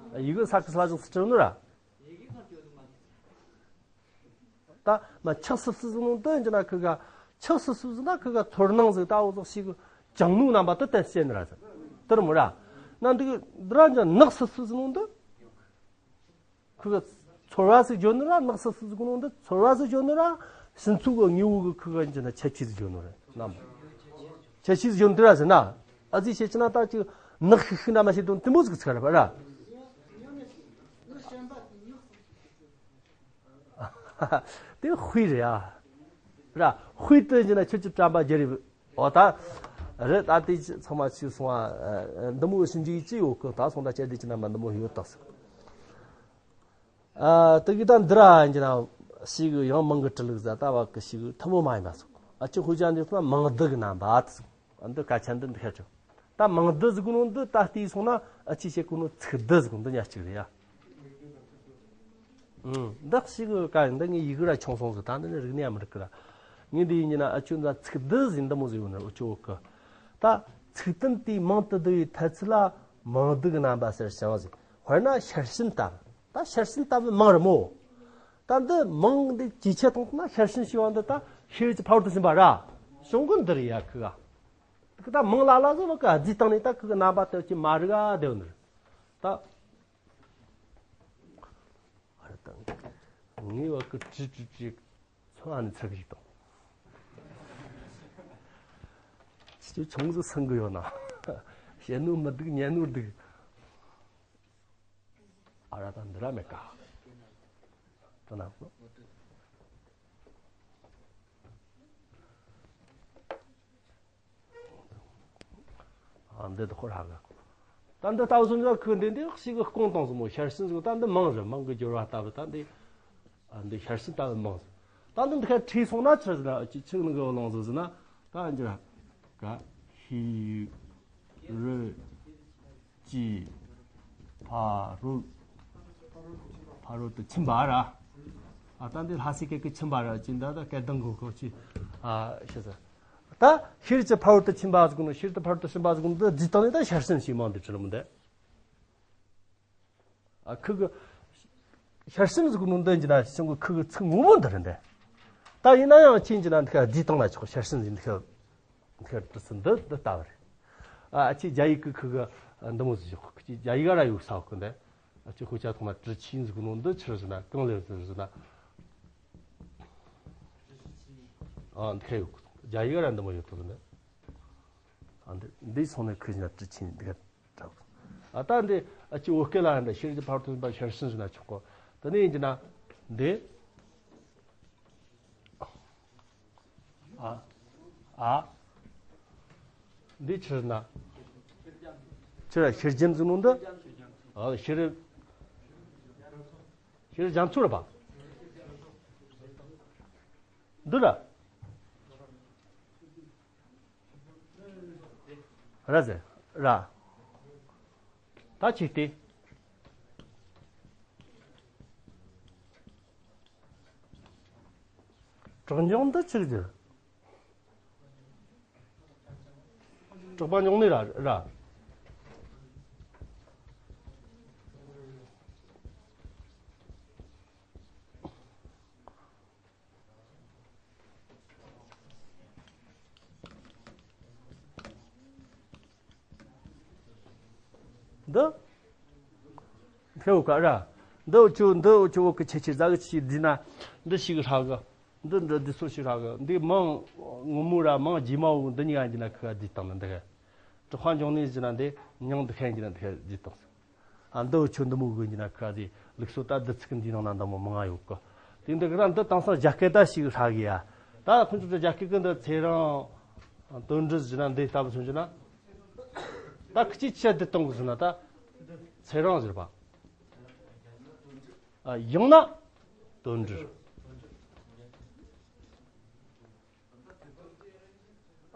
ཡིག་ས་ཀི་སི་ལ་བཞག་སི་ཁྲིད་ནོ་ར། ད་མ་ཁྲག་སིལ་སིལ་ཟེར་ནོ་འདི་ཡིན་གྱི་ན་ཁི་ག། ཁྲག་སིལ་སིལ་ཟེར་ན་ཁི་ག་ཚོར་སྣང་ཟིག་ད་འོ་ཟོག་ཞིག་གི་གྱང་ནུ་རྣམ་པ་དེ་བསྟན་བཤད་ནི་ར་ཟེར། དེར་མོ་ར། ན་འདི་གི་འདི་ར་འཇ་ནག་སིལ་སིལ་ཟེར་ནོ་འདི། ཁི་ག་ཚོར་བ་ཟིག་བརྗོད་ནི་ར། ནག་སིལ་སིལ་ཟེར་ནོ་འདི་ཚོར་བ་ཟིག་བརྗོད་ནི་ར། སིལ་ཚོགས་གི་དངོས་པོ་གི་ཁི་ག་འཇ་ན་ཁྱད་ཆོས་ཟིག་བརྗོད་ནི་ར། ནམ་ཁྱད་ཆོས་ཟིག་བརྗོད་ནི་ར་ཟེར་ན། ཨ་ཙི་བཤད་ཀྱི་ན་ད་ཅིག་ནག་ཤིག་ཤིག་ན་མ་བཤད་དོན་དེ་མོ་ཟིག་ཚིག་ར་བ་ར། དེ་དཔེ་རེད་ཡ། ར། དཔེ་དེ་ཡིན་ན་ཁྱོད་ཀྱི་དྲན་པ་བརྗེ་རེད། འོ་ད། རེད་ད་དེ་ཚང་མ་ཆུ་སོང་བ། འདི་མོ་ཞིབ་འཇུག་ཅི་ཡོད་གི་ད་སོང་ད་བཅད་དེ་ཅི་ན་མ་འདི་མོ་ཡོད་ད་སོང་། ཨ་དེ་གི་ད་འདི་ར་ཡིན་ན་ཞིག་ཡང་མང་གི་དྲི་ལུགས་ཟ་ད་བ་གི་ཞིག་ཐུ་མོ་མ་ཡིན་པ་སོང་། ཨ་ཅི་ཧུ་ཅང་འདི་སོང་ན་མང་བསྡུ་གི་རྣམ་པ་ད་སོང་། ཨ་འདི་སྐད་ཆ་འདི་འདི་ཁ་ཆོ། ད་མང་བསྡུ་ཟེར་གོ་ནོ་འདི་ད་ལྟའི་སོང་ན་ཨ་ཅི་བཤད་གོ་ནོ་ཚིག་བསྡུ་ཟེར་གོ་འདི་ཉག་གཅིག་རེད་ཡ། ཨུམ། འདི་ཞིག་གི་ཀ་འདི་ངའི་ཡི་གེ་ར་ཆུང་སོང་ཟིག་ད་འདི་ནི་རིག་གནས་ཡང་མི་རིག་གི་ར། ངས་འདི་ཡིན་ན་ཨ་ཅོ་འདི་ཚིག་བསྡུ་ཟིན་འདི་མོ་ཟིག་ཡོད་ནི་ཨུ་ཅོ་གི། ད་ཚིག་དོན་དེའི་མང་དུ་བསྡུ་བའི་ཐ་ཚིག་ལ་མང་བསྡུ་གི་རྣམ་པ་ཟེར་ཞིང་ཟིག་དཔེར་ན་ཤར་ཕྱིན་ལྟ་བུ། ད་ཤར་ཕྱིན་ལྟ་བུ་མང་རེད་མོ། ད་འདི་མང་འདི་ཇེ་ཆེ་བཏང་ཐུབ་ན་ཤར་ཕྱིན་ཞེས་པ་འདི་ད་ཤེས་རིག་གི་ཕ་བོར་དུ་ཕྱིན་པ་ར། བྱུང་གི་འདི་རེད་ཡ་ཁི་ག། ཁི་ད་མང་ལ་ལ་ཟིག་བ་ཀི་ཨ་རྫི་བཏང་ནས་ད་ཁི་གི་རྣམ་པ་དེ་ཅི་མ་རིག་ཨ་དེ་འདི་རེད། ད། ཨ་ར་དང་། ངའི་བ་ཀི་ཀྲི་ཀྲི་ཀྲི། ཚོ་ཨ་ནི་ཚ་གི་ཞིག་དང་། ཅི་ཆུང་ཟིག་སང་གི་ཡོད་ན། བཤད་ནོ་མི་འདུག་ཉན་ནོ་འདུག་ཨ་ར་དང་འདི་ར་མེད་ཀ་ད་ན་གོ། ཨ་འདི་དུ་ཁོ་ར་གི། ད་འདི་ལྟ་བུ་སོང་ཙང་ཁོས་འདི་འདི་ཞིག་གི་སྐོང་བཏང་སོང་མོ། ཤར་ཕྱིན་ཟིག་ད་འདི་མང་རེད། མང་གི་སྦྱོར་བ་ལྟ་བུ་ད་འདི། ཨ་འདི་ཤར་ཕྱིན་ལྟ་བུ་མང་སོང་། ད་འདི་འདི་ཁ་ཁྲིད་སོང་ན་ཆི་ཟེར་ན་ཅི་ཆི་ནི་གི་བླངས་སོ་ཟེར་ན། ད་འགྱུར་ག་ཤི་རུ་ཅི་ཕ་རུ་ཕ་རུ་དུ་ཕྱིན་པ་ར། ཨ་ད་འདི་ལྷ་སའི་སྐད་ཀྱི་ཕྱིན་པ་ར་ཅི་འདི་ད་སྐད་གདངས་གོ་གོ་ཅི་ཨ་ཤི་ཟེར། ད་ཤེར་གྱི་ཕ་བོར་དུ་ཕྱིན་པ་ཟེར་གོ་ནོ། ཤེར་དུ་ཕ་བོར་དུ་ཕྱིན་པ་ཟེར་གོ་ནོ་འདི་རྫི་བཏང་ནས་ད་ཤར་ཕྱིན་ཞིག་མང་དུ་བྲི་ལ་མི་འདི། ཨ་ཁི་གི་ཤར་ཕྱིན་ཟེར་གོ་ནོ་འདི་འཇི་ན་ཤང་གི་ཁི་གི་ཚིག་ངོ་མ་འདི་རེད་འདི། ད་ཡིན་ན་ཡང་ཁྱེད་འཇི་ན་འདི་ཁ་རྫི་བཏང་ན་ཆོག་ཤར་ཕྱིན་ཟེར་འདི་ཁ་འདི་ཁ་བྲི་ཚུལ་འདི་འདི་ལྟ་བ་རེད། ཨ་ཁྱེད་རྒྱ་ཡིག་གི་ཁི་གི་འདི་མོ་ཟེར་ཆོག་ཁྱེད་རྒྱ་ཡིག་ག་ར་ཡོད་ས་གོ་འདི། ཨ་ཅེ་ཁོ་ཅག་ཐོག་ན་ཀྲི་ཆིན་ཟེར་གོ་ནོ་འདི་ཆི་རེད་ཟེར་ན་གང་ལེ་ཟེར་ཟེར་ན། ཨ་འདི་ཁ་ཡོད་གོ། རྒྱ་ཡིག་ར་འདི་མོ་ཡོད་དོ་ཟེར་ན། ཨ་འདི་འདི་སོང་ནས་ཁོས་ན་ཀྲི་ཆིན་འདི་ག་གྲགས། ཨ་ད་འདི་ཨ་ཅེ་བོད་སྐད་ལ་འདི་ཤེར་གྱི་ཕ་བོར་དུ་ཕྱིན་པ་ཤར་ཕྱིན་ཟེར་ན་ཆོག་གོ། དེ་ནས་ཡིན་གྱི་ན་འདི། ཨ། ཨ། འདི་ཆི་རེད་ན། ཆི་རེད་ཤེར་རྒྱན་ཟེར་ནོ་འདི། ཨ་ཤེར། ཤེར་རྒྱ་མཚོ་རེད་པ། འདི་ར། ར་ཟེར། ར། ད་ཅིག་སྟེ། གྲགས་འཇོག་འདི་ཆི་ཟེར། གྲགས་པ་འཇོག་ནི་ར་ར། འདི། ཁེའུ་ཀ་ར། འདི་འུ་ཆུ་འདི་འུ་ཆུ་འུ་ཀི་ཆེ་ཆེ་ཟ་གི་ཆི་བསྡུས་ན། འདི་ཞིག་ཧྲ་གི། འདི་འདི་འདི་སོ་ཞིག་ཧྲ་གི། འདི་མང་ངོ་མོ་ར་མང་རྗེས་མ་འུ་འདི་གཉིས་ཀ་འདི་ན་ཁི་ག་བསྡུས་བཏང་ན་འདི་ག་གྲགས་པ་འཇོག་ནི་ཟེར་ན་འདི་མྱང་འདི་ཁ་འདི་ན་འདི་ག་བསྡུས་བཏང་། ཨ་འདི་འུ་ཆུ་འདི་མོ་གི་འདི་ན་ཁི་ག་འདི་ལུགས་སྲོལ་ད་འདི་ཚིག་འདི་ནང་ན་འདི་མོ་མང་ང་ཡོད་གི། དེ་འདི་གི་ར་འདི་དེང་སང་རྒྱ་སྐད་ད་ཞིག་ཧྲ་གི་ཡ། ད་ཁོང་ཚོ་རྒྱ་སྐད་གི་འདི་ཚེ་རིང་དོན་འགྲུབ་ཟེར་ན་འདི་ལྟ་བུ་མཚོན་གྱི་ན། ད་ཁི་ཅི་ཆ་འདི་གཏོང་གི་ཟེར་ན་ད། ཚེ་རིང་ཟེར་བ། ཨ་ཡང་ན་དོན་འགྲུབ།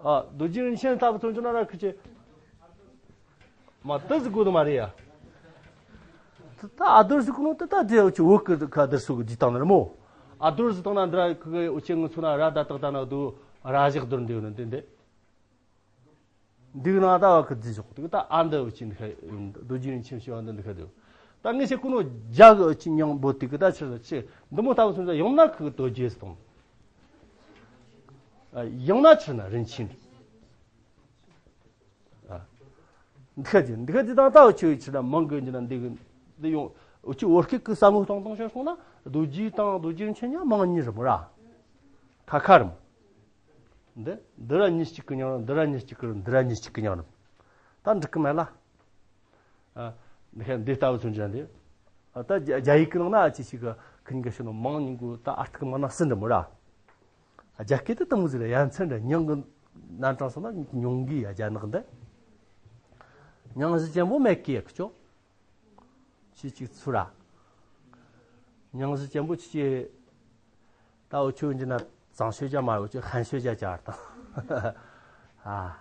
ཨ་རྡོ་རྗེ་རིན་ཆེན་ལྟ་བུ་མཚོན་གྱི་ན་ར་ཁི་ཅི། མ་དེ་ཟིག་དགོས་ནི་མ་རེད་ཡ། ད་ཨ་རྡོར་ཟིག་གོ་ནོ་དེ་ད་དེ་འུ་ཆོ་བོད་གི་ཁ་རྡོར་སོགས་གི་བསྡུས་བཏང་ནི་རེད་མོ། ཨ་རྡོར་ཟིག་བཏང་ན་འདི་ར་ཁི་གི་འུ་ཆོ་ངི་ཚོ་ན་ར་ད་དག་ད་ན་དུ་ར་བཞག་རྡོར་འདི་ཡོད་ནི་འདི་འདི། འདི་གི་ནང་ད་བ་ཁི་རྫི་ཞོག་དེ་གི་ད་ཨ་འདི་འུ་ཆོ་འདི་ཁ་རྡོ་རྗེ་རིན་ཆེན་ཞེས་པ་འདི་འདི་ཁ་འདུག་ད་ངས་བཤད་གོ་ནོ་རྒྱ་གི་འུ་ཆོ་མྱིང་འབོད་དེ་གི་ད་ཕྱིར་ཕྱིར་འདི་མོ་ལྟ་བུ་སོང་ཙང་ཡང་ན་ཁི་གི་རྡོ་རྗེ་ཟེར་དང་། ཡང་ན་ཕྱིར་ན་རིན་ཆེན། ཨ། འདི་ཁ་ཅིག་འདི་ཁ་ཅིག་དང་ལྟ་བ་ཆོས་ཡོད་ཕྱིར་ན་མང་གི་འཇི་ན་འདི་གི་འདི་ཡོང་འུ་ཆོ་བོད་སྐད་ཀྱི་བསམ་བློ་གཏོང་སྟངས་ཤར་སོང་ན་རྡོ་རྗེ་དང་རྡོ་རྗེ་རིན་ཆེན་ཉ་མང་གཉིས་རེད་མོ་ར། ཁ་ཁ་རེད་མོ། འདི་འདི་ར་གཉིས་གཅིག་གི་མྱིང་རེད། འདི་ར་གཉིས་གཅིག་གི་རེད། འདི་ར་གཉིས་གཅིག་གི་མྱིང་རེད། ད་འགྲིག་གི་མེད་ལ། ཨ། འདི་ཁ་འདི་ལྟ་བུ་མཚོན་ཅན་འདི། ཨ། ད་རྒྱ་རྒྱ་ཡིག་གི་ནང་ན་ཨ་ཅི་ཞིག་གི་ཁི་གཉིས་ཀ་ཤི་ནོ་མང་ཉུང་གི་ད་ཨར་ཐིག་མང་ན་སུ་འདྲ་མོ་ར། རྒྱ་སྐད་དུ་དང་པོ་ཟིག་ལ་ཡ་མཚན་འདྲ་མྱིང་གི་རྣམ་གྲངས་སོགས་ན་ཉུང་གི་ཡ་རྒྱ་ནག་འདི། མྱིང་གཞི་ཅན་པོ་མེད་གི་ཡ་ཁི་ཆོ། ཆི་ཅིག་ཚུ་ར། མྱིང་གཞི་ཅན་པོ་ཆི་ཅི། ད་འུ་ཆོ་འཇི་ན་ཙང་ཤོད་རྒྱ་མ་འུ་ཆོ་ཧན་ཤོད་རྒྱ་ཅར་དང་། ཨ།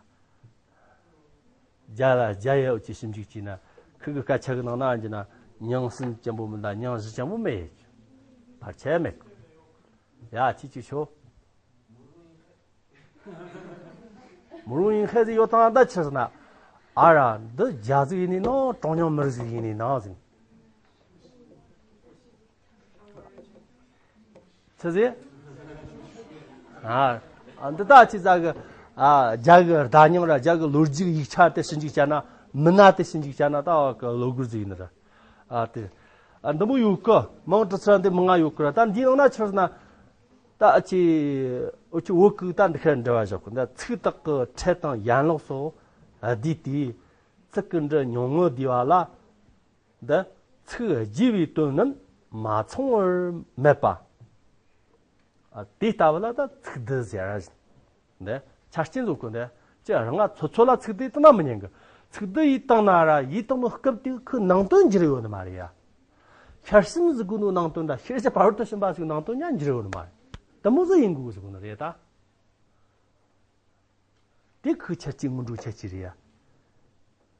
རྒྱ་ལ་རྒྱ་ཡ་འུ་ཆོ་ཞིབ་འཇུག་བྱས་ན་ཁི་གི་སྐད་ཆ་གི་ནང་ན་འཇི་ན་མྱིང་གཞི་ཅན་པོ་མིན་ད་མྱིང་གཞི་ཅན་པོ་མེད། ཕར་ཆེ་མེད། ཡ་ཆི་ཅིག་ཤོད། མུ་རུང་ཡིན་ཁ་ཟིག་ཡོད་དང་ད་ཆི་ཟེར་ན། ཨ་ར་འདི་རྒྱ་ཟིག་ཡིན་ནི་ནོ་གྲངས་ཉུང་མི་རིགས་ཟིག་ཡིན་ནི་ནོ་ཟིག་ཆི་ཟིག་ཨ། ཨ་འདི་ད་ཆི་ཟ་གི། ཨ། རྒྱ་གི་བརྡ་རྙིང་ར་རྒྱ་གི་ལོ་རྒྱུས་ཡིག་ཆ་དེ་ཞིབ་འཇུག་བྱས་ན་མི་སྣ་དེ་ཞིབ་འཇུག་བྱས་ན་ད་བ་གི་ལོ་རྒོད་ཟིག་ཡིན་ནི་ར། ཨ་དེ། ཨ་འདི་མོ་ཡོད་གི་མང་དྲི་ཚར་འདི་མི་ང་ཡོད་གི་ར། ད་འདིའི་ནང་ན་ཆི་ཟེར་ན། ད་ཨ་ཅེ། འུ་ཆོ་བོད་ཀྱི་ད་འདི་ཁ་འབྲེལ་བ་བཞག་གི་འདི་ཚིག་དག་གི་ཕྲད་དང་ཡན་ལག་སོགས་བསྡུས་ཏེ། ཚིག་གི་འབྲུ་ཉུང་ངུ་བསྡུས་པ་ལ། འདི་ཚིག་རྒྱས་པའི་དོན་རྣམས་མ་ཚང་བར་སྨྲས་པ། ཨ་དེ་ལྟ་བུ་ལ་ད་ཚིག་བསྡུ་ཟེར་ར། འདི་ཆ་རྐྱེན་བཟོ་དགོས་འདི། ཅི་རང་ང་ཚོ་ཚོ་ལ་ཚིག་བསྡུ་བཏང་ན་མི་ཉན་གི། ཚིག་བསྡུ་ཡིས་བཏང་ན་ར་ཡིས་བཏང་ནོ་སྐབས་དེ་ཁོའི་ནང་དོན་འགྱུར་ཡོད་ནི་མ་རེད་ཡ། ཤར་གསུམ་ཟིག་དགོས་ནོ་ནང་དོན་འདྲ་ཤེས་བྱ་བར་དུ་ཕྱིན་པ་ཟིག་ནང་དོན་ཉན་འགྱུར་ཡོད་ནི་མ་རེད། དེ་མོ་ཟིག་ཡིན་དགོས་ཟིག་དགོས་ནི་རེད་ད། དེ་ཁོའི་ཁྱད་ཆོས་སྔོན་འགྲོའི་ཁྱད་ཆོས་རེད་ཡ།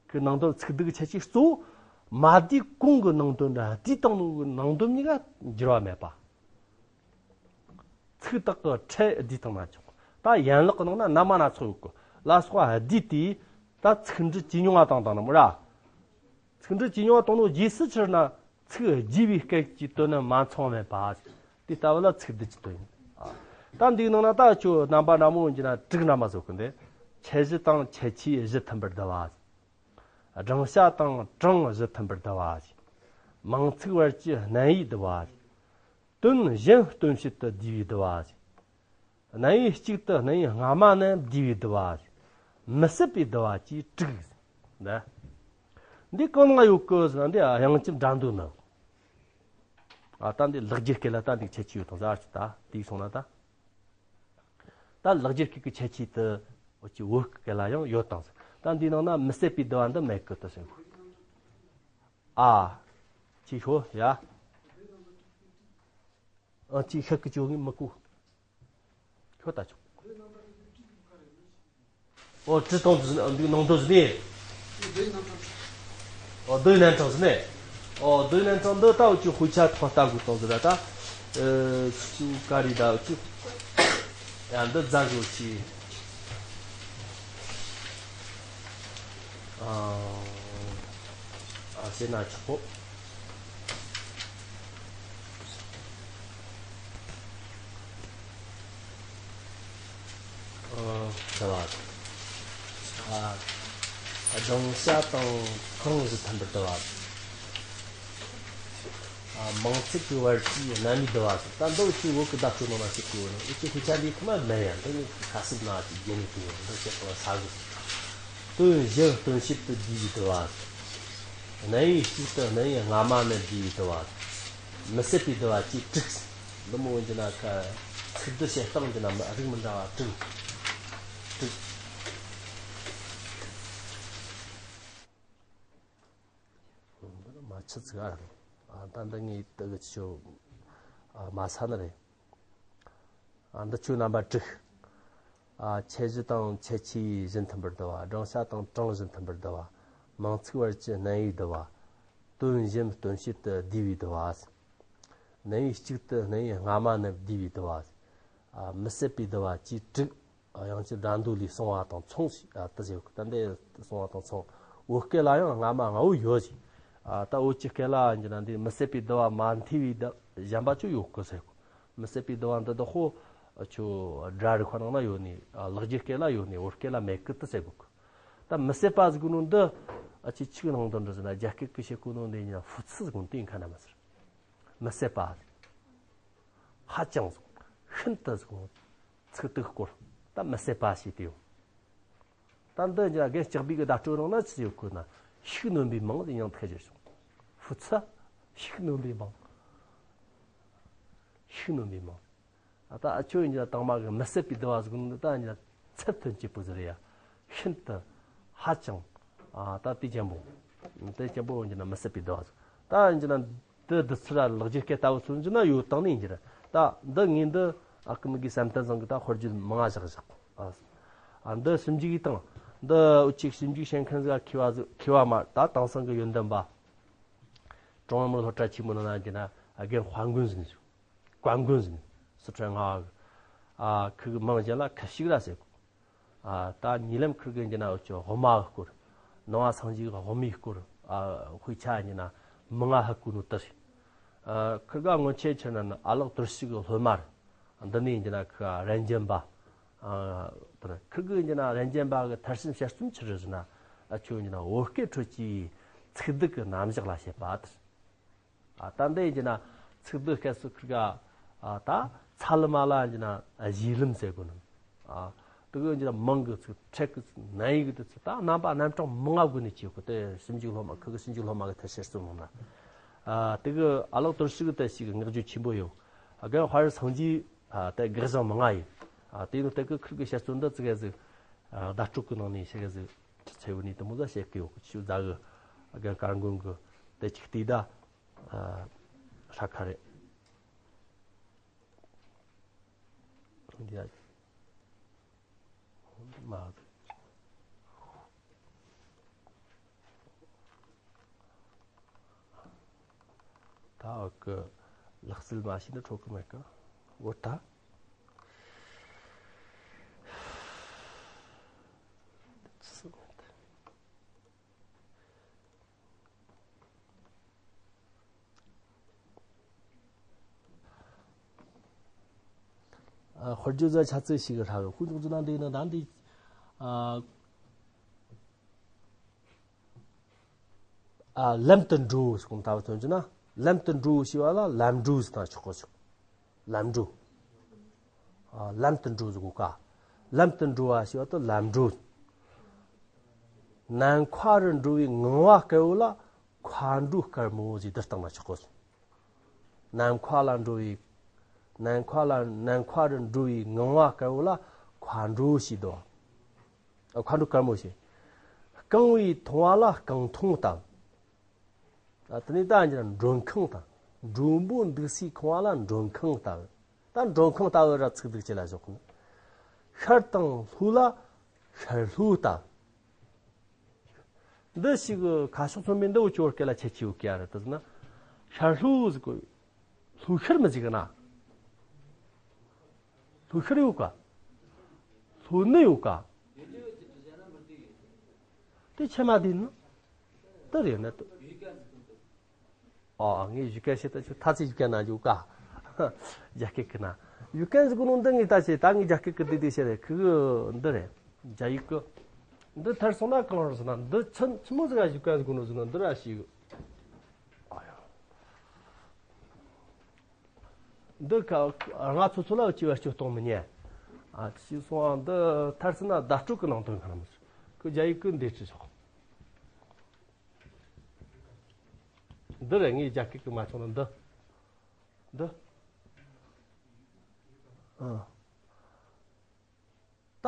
ཁོའི་ནང་དོན་ཚིག་བསྡུ་གི་ཁྱད་ཆོས་གཙོ་བོ་མ་བསྡུས་གོང་གི་ནང་དོན་འདྲ་བསྡུས་བཏང་ནོ་གི་ནང་དོན་གཉིས་ཀ་འགྱུར་བ་མེད་པ། ཚིག་དག་གི་ཕྲད་བསྡུས་བཏང་ན་ཆོག་ད་ཡན་ལག་གི་ནང་ན་རྣམ་པ་སྣ་ཚོགས་ཡོད་གི་ལ་སོགས་པ་བསྡུས་ཏེ། ད་ཚིག་འབྲུ་ཇེ་ཉུང་བ་བཏང་བཏང་ནི་མོ་ར། ཚིག་འབྲུ་ཇེ་ཉུང་བ་བཏང་ནོ་རྗེས་སུ་ཕྱིར་ན་ཚིག་རྒྱས་པའི་སྐད་ཀྱི་དོན་ནི་མ་ཚང་བ་མེད་པ། དེ་ལྟ་བུ་ལ་ཚིག་བསྡུ་གི་དོན་ཡིན། ཨ། ད་འདིའི་ནང་ན་ད་ཁྱོད་རྣམ་པ་སྣ་མོ་ཡིན་གྱི་ན་དྲུག་རྣམ་པ་བཟོ་གི་འདི། ཁྱད་གཞི་དང་ཁྱད་ཆོས་གཞི་མཐུན་པར་བསྡུ་བ། སྦྲང་བྱ་དང་གྲངས་གཞི་མཐུན་པར་བསྡུ་བ། མིང་ཚིག་བར་གྱི་རྣམ་དབྱེ་བསྡུ་བ། དོན་གཞན་སྟོན་བྱེད་དུ་བསྡུས་པའི་བསྡུ་བ། རྣམ་དབྱེ་གཅིག་ཏུ་རྣམ་དབྱེ་སྔ་མ་རྣམས་བསྡུས་པའི་བསྡུ་བ། མི་ཟད་པའི་བསྡུ་བ་བཅས་དྲུག་འདི། འདི་གང་ན་ཡོད་གི་ཟེར་ན་འདི་དབྱངས་ཅན་སྒྲ་མདོ་ནི། ཨ་ད་འདི་ལེགས་སྦྱར་སྐད་ལ་ད་འདི་ཁྱད་ཆོས་ཡོད་དང་ཟེར་ཨ་ཅི་ད་དེ་སོང་ན་ད། ད་ལེགས་སྦྱར་སྐད་ཀྱི་ཁྱད་ཆོས་དེ་འུ་ཅི་བོད་སྐད་ལ་ཡང་ཡོད་དང་ཟེར། ད་འདིའི་ནང་ན་མི་ཟད་པའི་བསྡུ་བ་འདི་མེད་གི་དུ་ཟེར་གོ། ཨ། ཅི་ཤོ་ཡ། ཨ་ཅི་ཤ་ཀི་ཅོ་ངི་མི་ཀུ། ཁྱོད་ལྟ་ཆོག་ཨོ་ཅི་གཏོང་དུ་ཟིན་འདུག་ནང་དུ་ཟིན་ནས། ཨོ་རྡོའི་རྣམ་གྲངས་ཟིན་ནས། ཨོ་རྡོའི་རྣམ་གྲངས་འདི་ལྟ་བུ་ཅི་དཔེ་ཆ་ཐོག་ལྟ་དགོས་གཏོང་ཟིན་ལ་ད། ཨེ་ཅི་ཀ་རི་ད་ཅི། ཡ་འདི་རྫ་གི་ཅི། ཨ། ཨ་ཟེར་ན་ཆོག་གོ། ཨ། བསྡུ་བ། ཨ། སྦྲང་བྱ་དང་གྲངས་གཞི་མཐུན་པར་བསྡུ་བ། ཨ། མིང་ཚིག་གི་བར་གྱི་རྣམ་དབྱེ་བསྡུ་བ། ད་འདི་འུ་ཅི་བོད་ཀྱི་བརྡ་སྤྲོད་ནང་ན་ཞིག་གི་འུ་ཅི་དཔེ་ཆ་འདི་ཁོ་ན་མེད་ཡ། འདི་ནི་ཁ་གསབ་ན་ཅིག་རྒྱན་ནས་བྲིས་ཡོད། འདི་བཤད་པ་ས་གི། དོན་གཞན་སྟོན་བྱེད་དུ་བསྡུས་པའི་བསྡུ་བ། རྣམ་དབྱེ་གཅིག་ཏུ་རྣམ་དབྱེ་སྔ་མ་རྣམས་བསྡུས་པའི་བསྡུ་བ། མི་ཟད་པའི་བསྡུ་བ་བཅས་དྲུག་འདི་མོ་འོན་ཀྱང་ན་ཁ་ཚིག་བསྡུ་བྱེད་སྟངས་ཀྱི་ནང་རིགས་མི་འདྲ་བ་དྲུག་དྲུག་འདི་ནི་མ་ཆི་ཚིག་ཨ་རེད། ཨ་ད་འདི་ངས་དེ་གི་ཆོ་ཨ་མ་ས་ནི་རེད། ཨ་འདི་ཆོ་རྣམ་པ་དྲུག་ཨ་ཁྱད་གཞི་དང་ཁྱད་ཆོས་གཞི་མཐུན་པར་བསྡུ་བ། སྦྲང་བྱ་དང་གྲངས་གཞི་མཐུན་པར་བསྡུ་བ། མིང་ཚིག་བར་གྱི་རྣམ་དབྱེའི་བསྡུ་བ། དོན་གཞན་སྟོན་བྱེད་དུ་བསྡུས་པའི་བསྡུ་བ། རྣམ་དབྱེ་གཅིག་ཏུ་རྣམ་དབྱེ་སྔ་མ་རྣམས་བསྡུས་པའི་བསྡུ་བ། ཨ། མི་ཟད་པའི་བསྡུ་བ་བཅས་དྲུག་ཨ། དབྱངས་ཅན་སྒྲ་མདོ་ལས་གསུངས་པ་དང་མཚུངས་ཤིག་ཨ། དེ་ཟེར། ད་འདི་གསུངས་པ་དང་མཚུངས། བོད་སྐད་ལ་ཡང་སྔ་མ་ལྔ་བོ་ཡོད་ཅིག་ཨ། ད་བོད་ཀྱི་སྐད་ལ་ཡིན་གྱི་ན་འདི་མི་ཟད་པའི་བསྡུ་བ་མ་མཐུད་པའི་བསྡུ་གཞན་པ་ཅིག་ཡོད་གི་ཟེར་གོ། མི་ཟད་པའི་བསྡུ་བ་འདི་དག་ཁོ་ཆོ་སྒྲ་རིག་པ་ནང་ན་ཡོད་ནི། ཨ། ལེགས་སྦྱར་སྐད་ལ་ཡོད་ནི། བོད་སྐད་ལ་མེད་གི་དེ་ཟེར་གོ་གི། ད་མི་ཟད་པ་ཟེར་གོ་ནོ་འདི། ཨ། ཅི་ཆིག་ནང་དོན་འདྲ་ཟེར་ན། རྒྱ་སྐད་ཀྱི་བཤད་གོ་ནོ་འདི་ཡིན་ན་ཧྥུ་ཚི་ཟེར་གོ་ནོ་དེ་ཡིན་ཁ་ན་མ་ཟེར། མི་ཟད་པ། ཧ་ཅང་ཟེར་གོ། ཤིན་ཏུ་ཟེར་གོ་ནོ། ཚིག་དེ་སྐོར། ད་མི་ཟད་པ་ཞེས་དེ་ཡོང་། ད་འདི་རྒན་ལྕགས་སྦས་གི་བརྡ་སྤྲོད་ནང་ན་ཅི་ཡོད་གོ་ན། ཤུགས་སྣོན་པའི་མིང་ཟེར་ཡང་ཐག་བཅད་སོང་། ཧྥུ་ཚི། ཤུགས་སྣོན་པའི་མིང་། ཤུགས་སྣོན་པའི་མིང་། ཨ། ད་ཨ་ཆོས་ཡིན་གྱི་ན་དང་མ་གི་མི་ཟད་པའི་བསྡུ་བ་ཟེར་གོ་ནོ་ད་ཡིན་གྱི་ན་ཚད་མཐུན་གྱི་པོ་ཟེར་ཡ། ཤིན་ཏུ། ཧ་ཅང་། ཨ། ད་དེ་ཅན་པོ། དེ་ཅན་པོ་ཡིན་གྱི་ན་མི་ཟད་པའི་བསྡུ་བ་ཟེར། ད་ཡིན་གྱི་ན་འདི་བསྡུ་ཚུལ་ར་ལེགས་སྦྱར་སྐད་ལྟ་བུ་ཚུལ་ཡིན་གྱི་ན་ཡོད་སྟངས་ནི་ཡིན་གྱི་རེད། ད་འདི་ངས་འདི་ཨ་ཀི་མི་གི་བསམ་གཏན་ཚང་གི་ད་དཔེར་བརྗོད་མང་ང་བཞག་བཞག་ཨ། ཨ། འདི་ཞིབ་འཇུག་གི་སྟེང་། འདི་འུ་ཅག་ཞིབ་འཇུག་བྱེད་མཁན་ཟིག་མཁས་པ་ཟིག་མཁས་པ་མ། ད་དེང་སང་གི་ཡོན་ཏན་པ། ཀྲུང་དབྱང་མི་རིགས་སློབ་གྲྭ་ཆེན་མོ་ནང་ན་ཡིན་གྱི་ན་རྒན་དཔལ་མགོན་ཟེར་ནི་ཟིག་བཀའ་མགོན་ཟེར་ནི། སི་ཁྲོན་ལྔ་བ་གི། ཨ། ཁི་གི་མིང་གཞན་ལ་ཁི་ཤིག་ར་ཟེར་གོ། ཨ། ད་ཉེ་ལམ་ཁིར་གི་ཡིན་གྱི་ན་འུ་ཅོ་དབུ་མ་གི་སྐོར། ནང་པ་སངས་རྒྱས་གི་དབུ་མའི་སྐོར། ཨ། དཔེ་ཆ་ཡིན་གྱི་ན་མང་ང་ཧ་གོ་ནོ་དེ་རེད། ཨ། ཁིར་ག་སྔོན་ཆད་ཕྱིར་ན་ནི་ཨ་ལགས་དོར་ཞི་གི་སློབ་མ་རེད། འདི་ནས་ཡིན་གྱི་ན་ཁི་རན་ཇན་པ། ཨ། དེ་རེད། ཁིར་གི་ཡིན་གྱི་ན་རན་ཇན་པ་གི་མཐར་ཕྱིན་དཔྱད་རྩོམ་ཆི་རེད་ཟེར་ན། ཨ། ཆོས་ཡིན་གྱི་ན་བོད་སྐད་ཁྲོད་ཀྱི་ཚིག་སྡུད་ཀྱི་རྣམ་གཞག་ལ་བཤད་པ་དེ་རེད། ཨ། ད་འདི་ཡིན་གྱི་ན་ཚིག་སྡུད་སྐབས་སུ་ཁིར་ག་ཨ། ད་ཚ་ལུ་མ་ལ་ཡིན་གྱི་ན་བཞུགས་ལམ་ཟེར་གོ་ནི། ཨ། དེ་གི་ཡིན་གྱི་ན་མིང་གི་ཚིག་ཕྲད་གི་ཚིག་རྣམ་དབྱེ་གི་དེ་ཚིག་ད་རྣམ་པ་རྣམ་གྲངས་མང་ང་བགོས་ནས་བྱས་གོ། དེ་ཞིབ་འཇུག་སློབ་མ། ཁིར་གི་ཞིབ་འཇུག་སློབ་མ་གི་མཐར་ཕྱིན་དཔྱད་རྩོམ་ནང་ན། ཨ། དེ་གི་ཨ་ལགས་དོར་ཞི་གི་དེ་ཞིག་གི་བསྔགས་བརྗོད་ཆེན་པོ་ཡོད། ཨ། རྒན་དཔལ་རི་སངས་རྒྱས། ཨ། དེ་དགག་བྱ་མང་ང་ཡོད། ཨ། དེ་ནི་དེ་གི་ཁིར་གི་དཔྱད་རྩོམ་འདི་ཙི་གེ་ཟིག་ཨ། བརྡ་སྤྲོད་གི་ནང་ནས་ཞིག་གི་ཟིག་ཆུ་ཚོད་ཡོད་ནས་དེ་མོ་ཟིག་བཤད་གི་ཡོད་གི། ཆུ་ཟ་གི་རྒན་དཀར་མགོན་གི་དེ་ཅིག་བལྟས་ད། ཨ། ཧྲ་ཁ་རེད། འདི་ཡ། མ། ད་འུ་གི་ལག་རྩལ་མ་ཤེས་ན་འཕྲོད་གི་མེད་གི། འོ་ད། ཨ། དཔེར་བརྗོད་ཟ་ཆ་ཚིག་ཞིག་གི་ཧྲ་གི། ཁོ་ཅུང་ཙི་ན་འདི་ན་ད་འདི། ཨ། ཨ། ལམ་དུ་འགྲོ་ཟེར་གོ་ནོ་ལྟ་བུ་དོན་གྱི་ན། ལམ་དུ་འགྲོ་ཞེས་པ་ལ་ལམ་འགྲོ་ཟེར་ན་ཆོག་གོ་ཆོག་ལམ་འགྲོ། ཨ། ལམ་དུ་འགྲོ་ཟེར་གོ་ཀ། ལམ་དུ་འགྲོ་བ་ཞེས་པ་དེ་ལམ་འགྲོ། ནམ་མཁའ་རུ་འགྲོ་བའི་ངང་པ་དཀར་པོ་ལ་མཁའ་འགྲོ་དཀར་མོ་ཞེས་འདི་བཏགས་ན་ཆོག་གོ། ནམ་མཁའ་ལ་འགྲོ་བའི། ནམ་མཁའ་ལ། ནམ་མཁའ་རུ་འགྲོ་བའི་ངང་པ་དཀར་པོ་ལ་མཁའ་འགྲོ་ཞེས་འདོགས། ཨ། མཁའ་འགྲོ་དཀར་མོ་ཞེས། རྐང་པའི་མཐོངས་པ་ལ་རྐང་མཐོངས་ལྟ་བུ། ཨ། དེ་ནས་ད་འདི་ན་མགྲོན་ཁང་དང་། མགྲོན་པོ་འདུག་སའི་ཁང་བ་ལ་མགྲོན་ཁང་ལྟ་བུ། ད་མགྲོན་ཁང་ལྟ་བུ་ར་ཚིག་སྡུད་ཅིག་ལ་བཞག་གོ་ནི། ཤར་དང་ལྷོ་ལ་ཤར་ལྷོ་ལྟ་བུ། འདི་ཞིག་གི་ཁ་ཕྱོགས་མཚོན་པའི་འདི་འུ་ཅོ་བོད་སྐད་ལ་ཁྱད་ཆོས་ཡོད་ཀྱི་ཡ་རེད། དེ་ཟེར་ན། ཤར་ལྷོ་ཟེར་གོ། ལྷོ་ཤར་མི་ཟེར་གི་ན། ལྷོ་ཤར་ཡོད་ཀ། ལྷོ་ནུབ་ཡོད་ཀ། དེ་ཁྱད་མ་བསྡད་ནི། དེ་རེད་ན་དེ། ཨ། ངས་གཞུག་ག་བཤད་ད་ཆུ་ཐ་ཚིག་གཞུག་ག་ན་འཇུག་ག། རྒྱ་སྐད་གི་ན། གཞུག་ག་ཟེར་གོ་ནོ་འདི་ངས་ད་བཤད་ད། ངས་རྒྱ་སྐད་གི་འདི་འདི་བཤད་རེད། ཁི་གི་འདི་རེད། རྒྱ་ཡིག་གི། འདི་ཐར་སོང་ན་གང་རུང་ཟེར་ན། འདི་ཆི་ཆི་མོ་ཟིག་ག་གཞུག་ག་ཟེར་གོ་ནོ་ཟེར་ན་འདི་ར་ཞིག་ཨ་ཡ། འདི་ཁ་ང་ཚོ་ཚོ་ལ་སྐྱེ་བ་སྐྱོ་གཏོང་མི་ཉན། ཨ། ཅི་སོང་། འདི་ཐར་སོང་ན་བརྡ་སྤྲོད་གི་ནང་དོན་གང་རུང་ཟེར། ཁི་རྒྱ་ཡིག་གི་འདི་ཅི་ཆོག་འདི་རེད། ངས་རྒྱ་སྐད་གི་མ་ཆོག་ན་འདི། འདི། ཨ། ད།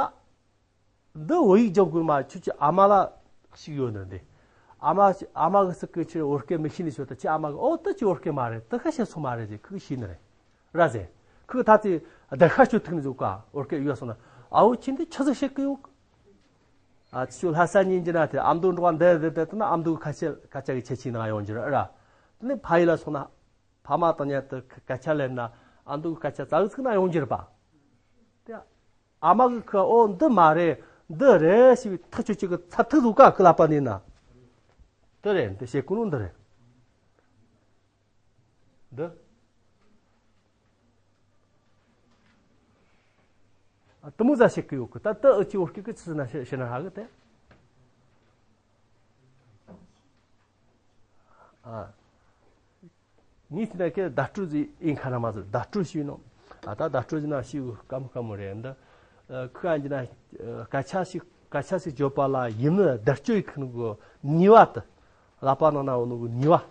འདི་བོད་ཡིག་སྦྱང་དགོས་མ། ཁྱོད་ཀྱི་ཨ་མ་ལ་ཞིག་ཡོད་ནི་འདི། ཨ་མ། ཨ་མ་གི་སུ་གི་ཁྱོད་བོད་སྐད་མི་ཤེས་ནི་ཤོད་ད། ཁྱོད་ཨ་མ་གི། ཨོ། དེ་ཁྱོད་བོད་སྐད་མ་རེད། དེ་ཁ་བཤད་སོང་མ་རེད་ཟེར། ཁི་གི་ཤེས་ནི་རེད། ར་ཟེར། ཁི་གི་ད་ཚེ་བརྡ་ཤ་གཅོད་ཐུབ་ནི་ཟིག་ག་བོད་སྐད་ཡོད་སོང་ན། ཨ་བོ་ཁྱོད་འདི་ཆི་ཟིག་བཤད་གི་ཡོད་གི། ཨ་ཅི་ལྷ་ས་གཉིས་ཀྱི་ན་དེ་ཨ་མདོ་འགྲོ་བ་འདི་འདི་དེ་ན་ཨ་མདོ་གི་སྐད་ཆ་སྐད་ཆ་གི་ཁྱད་ཆོས་ནང་ཡོང་རྒྱུ་རེད་ར། དེ་ནས་ཕ་ཡུལ་ལ་སོང་ན་ཕ་མ་དང་མཉམ་དུ་སྐད་ཆ་ལེན་ན་ཨ་མདོ་གི་སྐད་ཆ་རྩ་བའི་ཚིག་ན་ཡོང་རྒྱུ་རེད་པ། དེ་ཨ་མ་གི་ཁ་འོ་འདི་མ་རེད་འདི་རེད་ཞེས་པའི་ཐག་ཆོད་ཅིག་གི་ཚབ་ཐིག་བཟོ་ཀ་ཁི་ལ་པ་ནས་ན། འདི་རེད་འདི་བྱེད་དགོས་ནོ་འདི་རེད། འདི། ཨ་དུ་མོ་ཟ་ཞིག་གི་ཡོད་གི་ད་ལྟ་ཨུ་ཅི་བོ་སྐད་གི་ཆི་ཟིན་ན་ཤི་ཤི་ན་ཧ་གི་དེ། ཨ། ངས་དེ་ན་ཁྱེད་བརྡ་སྤྲོད་ཟིག་ཨིན་ཁ་ན་མ་ཟིག་བརྡ་སྤྲོད་ཞུས་ནོ། ཨ་ད་བརྡ་སྤྲོད་ཟིག་ན་ཞིག་སྐམ་སྐམ་མོ་རེད་འདི། ཁུ་ཨ་འཇི་ན་སྐད་ཆ་ཞིག་སྐད་ཆ་ཞིག་བརྗོད་པ་ལ་ཡིན་ནི་བརྡ་སྤྲོད་ཁུ་ནི་གི་ནུས་པ་དེ། ལ་པ་ནང་ན་འོ་ནི་གི་ནུས་པ།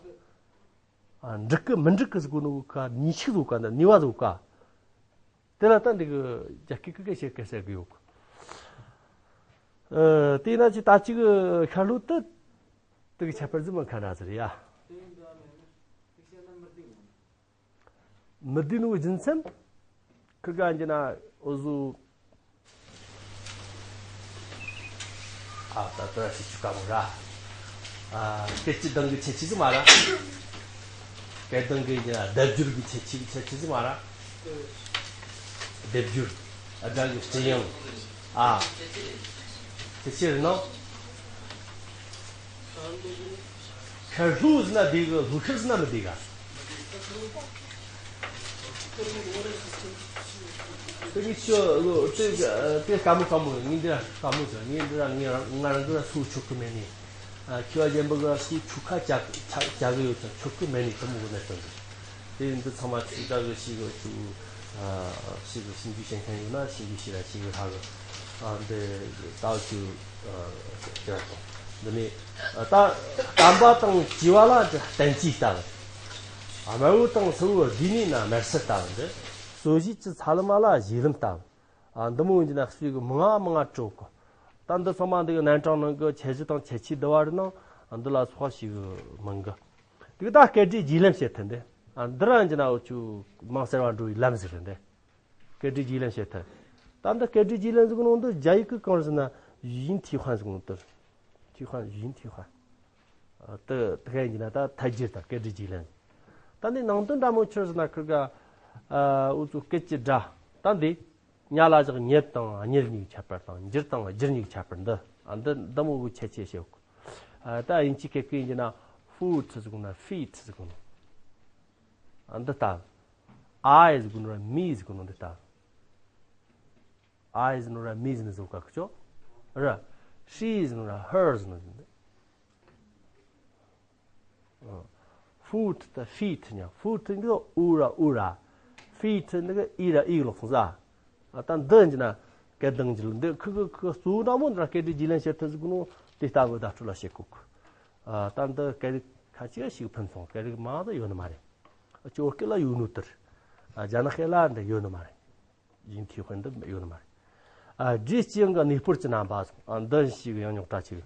ཨ་འགྲིག་གི་མི་འགྲིག་གི་ཟེར་གོ་ནོ་གི་ཁ་ནུས་ཤུགས་ཟེར་ག་འདི་ནུས་པ་ཟེར་ག་དེ་ལ་ད་འདི་གི་རྒྱ་སྐད་ཀི་ཀ་བཤད་ཀི་ཟེར་གི་ཡོད་གི། ཨ་དེ་ན་ཅི་ད་ཅི་གི་ཤར་ལྷོ་དུ་དེ་གི་ཁྱད་པར་ཟིག་མི་ཁ་ན་ཟེར་ཡ། མི་བདེ་ནོ་གི་རྒྱུ་མཚན། ཁི་ག་འཇི་ན་འུ་ཟུ། ཨ་ད་ད་ཤི་ཆུ་ཀ་མོ་ར། ཨ་སྐད་ཅིག་གདང་གི་ཆེ་ཆི་ཟི་མ་ར། སྐད་གདང་གི་འཇི་ན་སྡེབ་སྦྱོར་གི་ཆེ་ཆི་ཆེ་ཆི་ཟི་མ་ར། སྡེབ་སྦྱོར། ཨ་སྒྲ་གི་སྤྱི་ཡང་། ཨ་ཆེ་ཆི་རེད་ནོ། ཤར་ལྷོ་ཟེར་ན་བདེ་གི་ལྷོ་ཤར་ཟེར་ན་མི་བདེ་ག་དེ་གི་ཆོ་ལོ་དེ་དེ་དཀའ་མོ་དཀའ་མོ་ངས་འདི་ར་དཀའ་མོ་ཟེར་ངས་འདི་ར་ངས་རང་ང་རང་གི་ར་སུ་ཆོག་གི་མེད་ནི། ཁྱི་བ་གཞན་པ་གི་ར་སུ་ཆོ་ཁ་ཅག་ཅག་ཅག་གི་ཡོད་ཅག་ཆོག་གི་མེད་ནི་དེ་མོ་གི་གནས་སྟངས་འདུག་དེ་འདི་ཚང་མ་ཆུ་ད་གི་ཤི་གི་ཆུ་ཤི་གི་ཤིན་རྒྱུ་ཤེས་མཁན་ཡོད་ན་ཤིན་རྒྱུ་ཤི་ར་ཤི་གི་ཧ་གི་འདི་ད་ཆུ་ཅི་ར་དང་འདི་ནི། ད་དམ་པ་དང་བཅས་པ་ལ་བསྟན་བཅོས་ལྟ་བུ། དམར་པོ་དང་སེར་པོ་བསྡུས་ནས་ན་དམར་སེར་ལྟ་བུ་འདི། སོ་བཞི་བཅུ་ཚ་ལམ་ལ་བཞེས་ལམ་ལྟ་བུ། འདི་མོ་ཡིན་གྱི་ན་སུས་གི་མང་ང་མང་ང་སྤྲོད་གོ་ད་འདི་ཚང་མ་འདི་གི་རྣམ་གྲངས་ནང་གི་ཁྱད་གཞི་དང་ཁྱད་ཆོས་འདི་བ་རེད་ན་འདི་ལ་སོགས་ཤིག་མང་གི་དེ་གི་ད་སྐད་སྒྲའི་བརྗེ་ལེན་བྱེད་ཐུབ་འདི། འདི་ར་ཡིན་གྱི་ན་འུ་ཆུ་མང་སེར་བ་འགྲོ་བའི་ལམ་ཟེར་རེད་འདི། སྐད་སྒྲའི་བརྗེ་ལེན་བྱེད་ཐལ། ད་འདི་སྐད་སྒྲའི་བརྗེ་ལེན་ཟེར་གི་ནོ་འདི་རྒྱ་ཡིག་གི་གང་ཟེར་ན་语音替换ཟེར་གི་ནོ་འདི།替换语音替换དེ་དེ་ག་ཡིན་ན་ད་ཐད་སྒྱུར་དང་སྐད་སྒྲའི་བརྗེ་ལེན། ད་འདི་ནང་དོན་འདྲ་མོ་ཆི་ཟེར་ན་ཁིར་ག་འུ་ཚོ་སྐད་ཀྱི་སྒྲ་ད་འདི་ཉ་ལ་བཞག་ཉལ་དང་གཉེར་གཉིས་ཁྱད་པར་དང་འགྱུར་དང་བསྒྱུར་གཉིས་ཁྱད་པར་འདི་འདི་འདི་མོ་གི་ཁྱད་ཆོས་བཤད་གོ་ད་དབྱིན་ཇིའི་སྐད་ཀྱི་ཡིན་ན་foot ཟེར་གོ་ན་feet ཟེར་གོ་ན། འདི་ལྟ། I ཟེར་གོ་ནོ་ར་me ཟེར་གོ་ནོ་འདི་ལྟ། I ཟེར་ནོ་ར་me ཟེར་ནི་ཟེར་ག་ཁྱོ། ར། She ཟེར་ནོ་ར་her ཟེར་ནོ་ཟེར་འདི། Foot ད་feet ཉ། Foot འདི་གི་ཨུ་ར་ཨུ་ར། Feet འདི་གི་ཨི་ར་ཨི་ལོག་སོང་ཟ། ད་འདི་ཡིན་ན་སྐད་གདངས་འཇིལ་འདི་ཁི་ཁི་ཁི་གཙོ་བོ་ན་མོ་འདི་ར་སྐད་སྒྲའི་རྗེས་ལན་བྱེད་ཐུབ་ཟེར་གོ་ནོ་དེ་ལྟ་བུ་བརྡ་སྤྲོད་ལ་བྱེད་གོ་གི་ད་འདི་སྐད་རིགས་ཁ་ཅིག་ཞིག་ཕུན་སོང་སྐད་རིགས་མང་ཟིག་ཡོད་ནི་མ་རེད། ཨ་ཅོ་སྐད་ལ་ཡོད་ནོ་དེར། ཨ་རྒྱ་ནག་སྐད་ལ་འདི་ཡོད་ནི་མ་རེད། ཡིན་ཐིག་དཔོན་འདི་ཡོད་ནི་མ་རེད། ཨ་སྒྲའི་སྤྱི་ཡང་གི་གནས་སྤོར་གྱི་རྣམ་པ་སོང་ཨ་འདི་ཞིག་ཡང་རྙོག་དྲ་ཆེ་གི་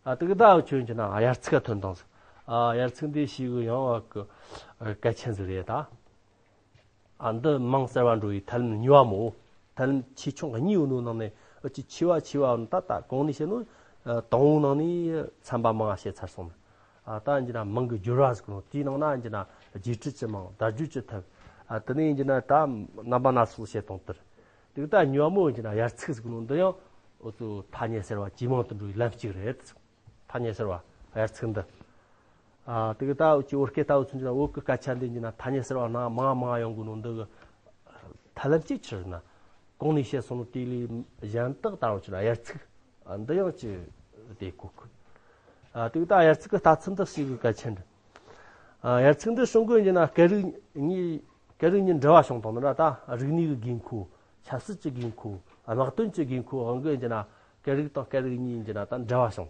ཨ་དེ་གི་ད་ཁྱོད་ཀྱི་ན་དབྱར་ཚིག་ག་ཐོན་དང་ཟིག་ཨ་དབྱར་ཚིག་འདི་ཞིག་ཡང་བ་གི་གལ་ཆེན་ཟིག་རེད་ད། ཨ་འདི་མང་གསར་བ་འགྲོ་བའི་ཐབས་ལམ་གཉིས་པ་མོ། ཐབས་ལམ་ཆེ་ཆུང་གཉིས་ཡོད་ནོ་ནང་ནས་ཨ་ཅི་ཆེ་བ་ཆེ་བ་ད་ད་གོང་ནས་བཤད་ནོ། ཨ་དང་པོ་ནང་ནས་ཚན་པ་མང་བ་བཤད་ཚར་སོང་ནི། ཨ་ད་འཇི་ན་མང་གི་སྦྱོར་བ་ཟེར་གོ་ནོ་དེའི་ནང་ན་འཇི་ན་རྗེས་ཁྲིད་ཀྱི་མང་བརྡ་བརྗོད་ཀྱི་ཐབས། ཨ་དེ་ནས་འཇི་ན་ད་རྣམ་པ་སྣ་ཚོགས་བཤད་སྟངས་དེར། དེ་ད་གཉིས་པ་མོ་འཇི་ན་དབྱར་ཚིག་ཟེར་གོ་ནོ་འདི་ཡང་འུ་ཚོ་ཐ་སྙད་གསར་བ་ཇེ་མང་དུ་འགྲོ་བའི་ལམ་གཅིག་རེད། ཐ་སྙད་གསར་བ་དབྱར་ཚིག་འདི། ཨ་དེ་གི་ད་འུ་ཅི་བོད་སྐད་ལྟ་བུ་ཚུན་ཆད་བོད་ཀྱི་སྐད་ཆ་འདི་འཇི་ན་ཐ་སྙད་གསར་བ་ནང་མང་མང་ཡོང་གོ་ནོ་འདི་གི་ཐབས་ལམ་གཅིག་ཆི་ཟེར་ན། གོང་ནས་བཤད་སོང་ནོ་དེ་ལས་གཞན་དག་ལྟ་བུ་ཆི་ན་དབྱར་ཚིག་ཨ་འདི་ཡང་ཅི་དེ་གོ་གི་ཨ་དེ་གི་ད་དབྱར་ཚིག་གི་ལྟ་ཚུལ་འདི་ཞིག་གི་གལ་ཆེན་རེད། ཨ་དབྱར་ཚིག་འདི་བྱུང་གོ་འཇི་ན་སྐད་རིགས་གཉིས་སྐད་རིགས་གཉིས་འབྲེལ་བ་བྱུང་དང་ནི་ར་ད་རིག་གནས་ཀྱི་དགོས་མཁོ། ཆབ་སྲིད་ཀྱི་དགོས་མཁོ། དམག་དོན་གྱི་དགོས་མཁོ་དབང་གིས་འཇི་ན་སྐད་རིགས་དང་སྐད་རིགས་གཉིས་འཇི་ན་ད་འབྲེལ་བ་བྱུང་།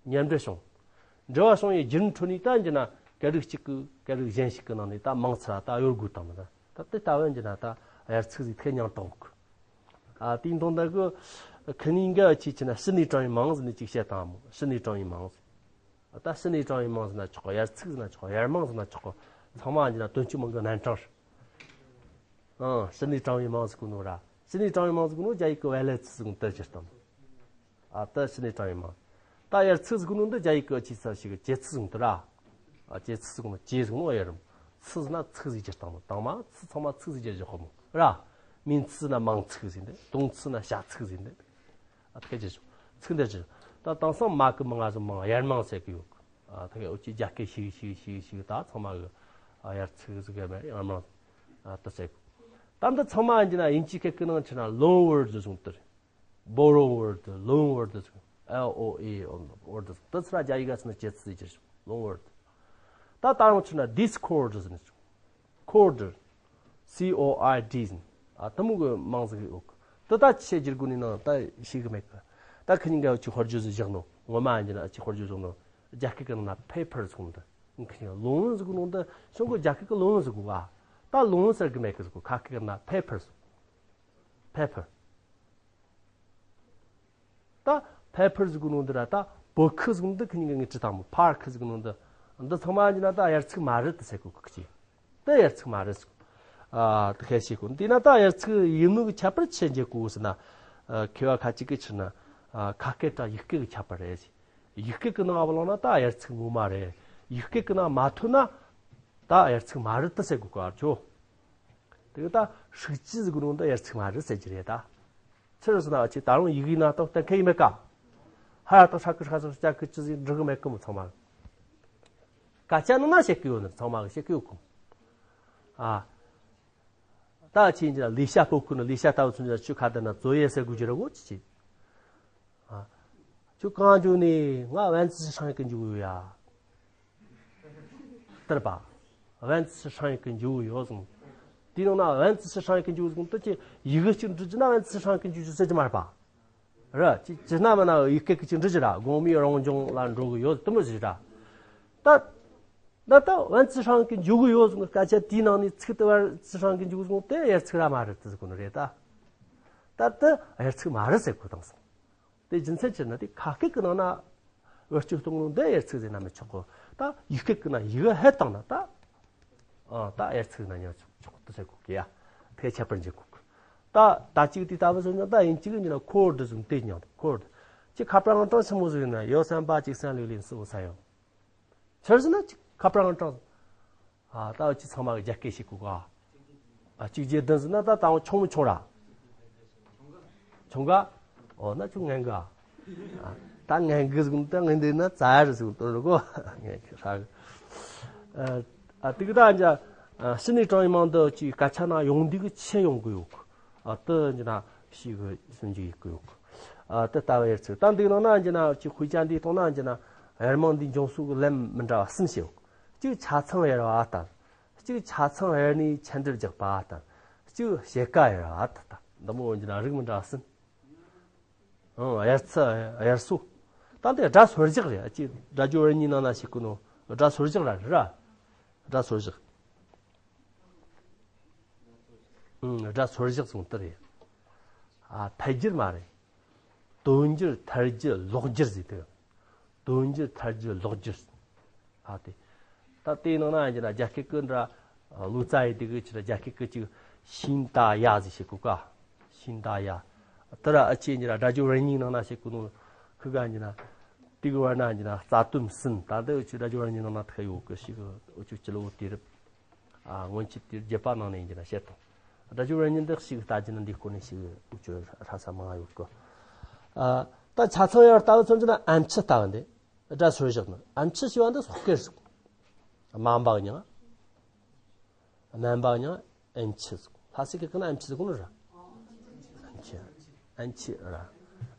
མཉམ་འབྲེལ་བྱུང་། འབྲེལ་བ་བྱུང་བའི་བརྒྱུད་རིམ་ཁྲོད་ནས་ད་འཇི་ན་སྐད་རིགས་གཅིག་གི་སྐད་རིགས་གཞན་ཞིག་གི་ནང་ནས་ད་མང་ཚར་ད་གཡོལ་དགོས་དང་ནི་ད་དེ་ལྟ་བུ་འཇི་ན་ད་དབྱར་ཚིག་ཟིག་ཐད་མཉམ་དུ་འོག་གི་ཨ་དེའི་མདོ་འདི་གི་ཁི་ནི་འགའ་ཆེ་ཆེ་ན་ཕྱི་ནས་དྲངས་པའི་མང་ཟེར་ནས་ཅིག་བཤད་དང་མོ། ཕྱི་ནས་དྲངས་པའི་མང་ཟེར། ད་ཕྱི་ནས་དྲངས་པའི་མང་ཟེར་ན་ཆོག་གོ་དབྱར་ཚིག་ཟེར་ན་ཆོག་གོ་དབྱར་མང་ཟེར་ན་ཆོག་གོ་ཚང་མ་འཇི་ན་དོན་གཅིག་མང་གི་རྣམ་གྲངས་རེད། ཨང་ཕྱི་ནས་དྲངས་པའི་མང་ཟེར་གོ་ནོ་ར། ཕྱི་ནས་དྲངས་པའི་མང་ཟེར་གོ་ནོ་རྒྱ་ཡིག་གི་ཝེ་ལེ་ཚི་ཟེར་གོ་ནོ་དེ་སྤྱིར་བཏང་། ཨ་ད་ཕྱི་ནས་དྲངས་ཡིན་མ། ད་དབྱར་ཚིགས་ཟེར་གོ་ནོ་འདི་རྒྱ་ཡིག་གི་ཅི་ས་ཞིག་ཅེ་ཚིག་ཟེར་གོ་ནོ་དེ་ར། ཨ་ཅེ་ཚིག་ཟེར་གོ་ནོ་ཅེ་ཟེར་གོ་ནོ་ཨེ་རམ། ཚིགས་ཟེར་ན་ཚིགས་ཟེར་གྱི་སྟངས་མོ། དང་མ་ཚིགས་ཚང་མ་ཚིགས་ཟེར་གྱི་བཞག་གོ་མོ་ར། མིང་ཚིགས་ན་མིང་ཚིགས་ཟེར་འདི། དོན་ཚིགས་ན་བྱ་ཚིགས་ཟེར་འདི། ཨ་ཐ་གེ་ཅི་ཞུ། ཚིག་འདི་ཅི། ད་དེང་སང་མ་གི་མིང་ང་ཟེར་མིང་དབྱར་མིང་ཟེར་གི་ཡོད་གི། ཨ་ཐ་གེ་འུ་ཅི་རྒྱ་སྐད་ཤིག་ཤིག་ཤིག་ཤིག་ད་ཚང་མ་གི་ཨ་དབྱར་ཚིགས་ཟེར་གི་མེད་དབྱར་མིང་། ཨ་ད་ཟེར་གི། ད་འདི་ཚང་མ་ཡིན་གྱི་ན་དབྱིན་ཇི་སྐད་ཀྱི་ནང་ཆི་ན་loan word ཟེར་གོ་ནོ་དེ་རེད། borrow word, loan word, L O A word. ད་ཚུར་རྒྱ་ཡིག་ག་ཚུར་ཅེ་ཚིག་ཟེར་གྱི་loan word. ད་ད་རུང་ཆི་ན་discord ཟེར་ནི། cord, C O R D ཟེར་ནི། ཨ་དེ་མོ་གི་མིང་ཟིག་ཡོད་གི། ད་ད་ཆེ་རྒྱུ་གོ་ནི་ནང་ད་ཤེས་གི་མེད་གི། ད་ཁི་ཉིན་ག་ཅིག་ཧོར་རྒྱུ་ཟིག་བཞག་ནོ། ངོ་མ་ཡིན་གྱི་ན་ཅིག་ཧོར་རྒྱུ་བཞག་ནོ། རྒྱ་སྐད་གི་ནང་ན་paper ཟེར་གོ་ནོ་ད། ཁི་ཉིན་loan ཟེར་གོ་ནོ་ད་ཤོང་གི། རྒྱ་སྐད་གི་loan ཟེར་གོ་ག། ད་loan ཟེར་གི་མེད་གི་ཟེར་གོ། ཁ་སྐད་གི་ན་paper ཟེར་གོ། paper. ད་paper ཟེར་གོ་ནོ་འདི་ར། ད་book ཟེར་གོ་ནོ་འདི་ཁི་ཉིན་གི་ངས་བྲིས་བཏང་མོ། park ཟེར་གོ་ནོ་འདི། འདི་ཚང་མ་ཡིན་གྱི་ན་ད་དབྱར་ཚིག་མ་རེད་ད་ཟེར་གོ་གི། ཅི་ད་དབྱར་ཚིག་མ་རེད་ཟེར་གོ། ཨ་ད་ཁ་ཤས་གོ། འདི་ན་ད་དབྱར་ཚིག་ཡིན་ནོ་གི་ཁྱད་པར་ཆེ་འཇལ་གོ་ཟེར་ན། ཨ་མཁས་པ་ཁ་ཅིག་གི་ཆི་ན། ཨ་ཁ་སྐད་དང་ཡིག་སྐད་གི་ཁྱད་པར་རེད། ཡིག་སྐད་གི་ནང་བ་ལོང་ན་ད་དབྱར་ཚིག་ངོ་མ་རེད། ཡིག་སྐད་གི་ནང་མ་ཐོན་ན་ད་དབྱར་ཚིག་མ་རེད་ད་ཟེར་གོ་གི། ཨ་ཆོ། དེ་གི་ད་ཧྲུག་ཅི་ཟེར་གོ་ནོ་ད་དབྱར་ཚིག་མ་རེད་ཟེར་གྱི་རེད་ད། ཕྱིར་སོང་ན་ཅི་ད་རུང་ཡི་གེའི་ནང་དུ་གཏན་འཁེལ་ཡིན་མེད་ཀ། ཧ་ཡ་ཏོ་ཧྲ་ཀི་ཧྲ་ཟོ་ཅ་ཀི་ཅི་ཟིག་འབྲི་གི་མེད་ཀི་མོ་ཚང་མ། སྐད་ཆ་ནང་ན་བཤད་གི་ཡོད་ནི་ཚང་མ་གི་བཤད་གི་ཡོད་གི། ཨ། ད་ཁྱེད་ཀྱི་ལས་བྱ་སྤོ་ཁུ་ནི་ལས་བྱ་ལྟ་བུ་ཚུན་ཆད་ཆུ་ཁ་དེ་ན་བཙོ་ཡེ་ཟེར་དགོས་ཀྱི་རེད་གོ་ཅི་ཅི། ཨ། ཁྱོད་གང་འཇུག་ནས་ང་ཝན་ཙི་ཧྲང་གི་འཇུག་ཡོད་ཡ། དེར་པ། ཝན་ཙི་ཧྲང་གི་འཇུག་ཡོད་གསུངས། དེའི་ནང་ན་ཝན་ཙི་ཧྲང་གི་འཇུག་གསུངས་དུ་ཅི་ཡི་གེ་གཅིག་འབྲི་རྒྱུ་ན་ཝན་ཙི་ཧྲང་གི་འཇུག་རྒྱུ་ཟེར་གྱི་མ་རེད་པ། ར་ཅི་ཅི་ན་མ་ན་ཡི་གེ་གཅིག་འབྲི་རྒྱུ་ར་དགོང་མོའི་རང་བྱུང་ལ་འགྲོ་གི་ཡོད་དུ་མི་ཟེར་ར། ད་ད་ད་ཝན་ཙི་ཧྲང་གི་འཇུག་གི་ཡོད་གསུངས་སྐད་ཆ་དེའི་ནང་ནས་ཚིག་དེ་ཝན་ཙི་ཧྲང་གི་འཇུག་གསུངས་དེ་དབྱར་ཚིག་ར་མ་རེད་དུ་ཟེར་གོ་ནི་རེད་ད། ད་དེ་དབྱར་ཚིག་མ་རེད་ཟེར་གོ་དང་སོང་། དེ་རྒྱུ་མཚན་ཅི་ན་དེ་ཁ་སྐད་ཀྱི་ནང་ན་བེད་སྤྱོད་གཏོང་ནོ་འདི་དབྱར་ཚིག་ཟེར་ན་མི་ཆོག་གོ། ད་ཡི་གེ་ཀྱི་ནང་ཡི་གེ་ཧེ་བཏང་ན་ད། ཨ་ད་དབྱར་ཚིག་ན་ཉག་ཆོག་ཆོག་ཏུ་ཟེར་གོ་གི་ཡ། དེ་ཁྱད་པར་འབྱེད་གོ་གི། ད་ད་གཅིག་དེ་ལྟ་བུ་ཟེར་ན་ད་དབྱིན་ཇི་གི་ཉིན་ན་ཁོར་ཌི་ཟེར་དེ་ཉག་དེ་ཁོར་ཌི། ཅི་ཁ་པར་ཨང་གྲངས་ཆི་མོ་ཟེར་ན་ཡོ་སམ་པ་གཅིག་སམ་ལུག་ལིན་སུ་བོ་ས་ཡོ། ཆར་ཟེར་ན་ཅི་ཁ་པར་ཨང་གྲངས། ཨ་ད་ཅི་ཚང་མ་གི་རྒྱ་སྐད་ཤེས་དགོས་ག། ཨ་གཅིག་བརྒྱད་བདུན་ཟེར་ན་ད་ད་ཆུང་མི་ཆུང་ར། ཆུང་ག། འོ་ན་ཆུང་ངན་ག། ཨ་ད་ངན་གི་ཟེར་ད་ངན་འདི་ན་ཙ་ར་ཟེར་དོན་རུ་གོ། ངན་གི་ཧྲ་གི། ཨ་ཨ་དེ་གི་ད་འཇ་ཨ་ཕྱི་ནས་དྲངས་ཡིན་མང་དུ་ཅིག་སྐད་ཆ་ན་ཡོང་འདི་གི་ཆེ་ཡོང་གི་ཡོད་གི། ཨ་དེ་འཇ་ན་ཤི་གི་སུན་ཅི་ཡིག་གི་ཡོད་གི། ཨ་དེ་ལྟ་བུ་ཡར་ཚིག་ད་འདི་ནང་ན་འཇ་ན་ཅིག་དཔེ་ཆ་འདི་གཏོང་ན་འཇ་ན་ཡར་མང་འདི་འབྱུང་སོགས་ཀྱི་ལན་མི་འདྲ་བ་གསུམ་ཞིག་ཡོད་གི། གཅིག་ཆ་ཚང་ཡར་བ་དང་། གཅིག་ཆ་ཚང་ཡར་ནས་ཆད་འགྲེལ་རྒྱག་པ་དང་། གཅིག་ཕྱེད་ཀ་ཡར་བ་དང་། འདི་མོ་འོན་ཀྱང་རིགས་མི་འདྲ་བ་ཟིན། ཨང་། དབྱར་ཚིག་དབྱར་སོ། ད་འདི་སྒྲ་སོར་བཞག་རེད། ཅིག་སྒྲ་སྦྱོར་བར་གཉིས་ནང་ན་ཞིག་གོ་ནོ་སྒྲ་སོར་བཞག་ར་རེད་ར། སྒྲ་སོར་བཞག་ཨང་། སྒྲ་སོར་བཞག་སོང་དེ་རེད། ཨ་ཐལ་འགྱུར་མ་རེད། དོན་འགྱུར་ཐལ་འགྱུར་ལོག་འགྱུར་ཟེར་དེ། དོན་འགྱུར་ཐལ་འགྱུར་ལོག་འགྱུར། ཨ་དེ། ད་དེའི་ནང་ན་ཡང་ན་རྒྱ་སྐད་ཀྱི་འདྲ། ལོ་ཙཱ་ཡི་དེ་གི་ཕྱིར་རྒྱ་སྐད་ཀྱི་ཅིག་ཤིན་ཏ་ཡ་ཟེར་ཞིག་གོ་ག། ཤིན་ཏ་ཡ། དེ་ར་ཨ་ཅེ་འདྲ་སྒྲ་སྦྱོར་བར་གཉིས་ནང་ན་ཞིག་གོ་ནོ། ཁི་ག་འདྲ་དེ་གི་བར་ན་འདྲ་རྩ་དོན་ཟིན། ད་འདི་ཅིག་སྒྲ་སྦྱོར་བར་གཉིས་ནང་ན་ཐེ་ཡོད་གི་ཞིག་འུ་ཆོ་སྤྱི་ལོ་དུས་རབས། ཨ་སྔོན་ཆད་དེ་བརྒྱད་པ་ནང་ནས་ཡིན་གྱི་ན་བཤད་དང་། སྒྲ་སྦྱོར་བར་གཉིས་འདི་ཞིག་ལྟ་རྒྱུ་ན་འདི་སྐོར་ནས་ཞིག་འུ་ཆོ་ཧྲ་ས་མང་ཡོད་གི། ཨ་ད་ཆ་ཚང་ཡར་ལྟ་བུ་མཚོན་རྒྱུ་ན་ཨམ་ཆི་ལྟ་བུ་འདི། སྒྲ་སོར་བཞག་ནི་ཨམ་ཆི་ཞེས་པ་འདི་སོག་སྐད་ཟེར། སྨན་པ་གི་མྱིང་། སྨན་པ་གི་མྱིང་ཨམ་ཆི་ཟེར། ལྷ་སའི་སྐད་ཀྱི་ན་ཨམ་ཆི་ཟེར་གོ་ནི་ར། ཨམ་ཆི། ཨམ་ཆི་ར།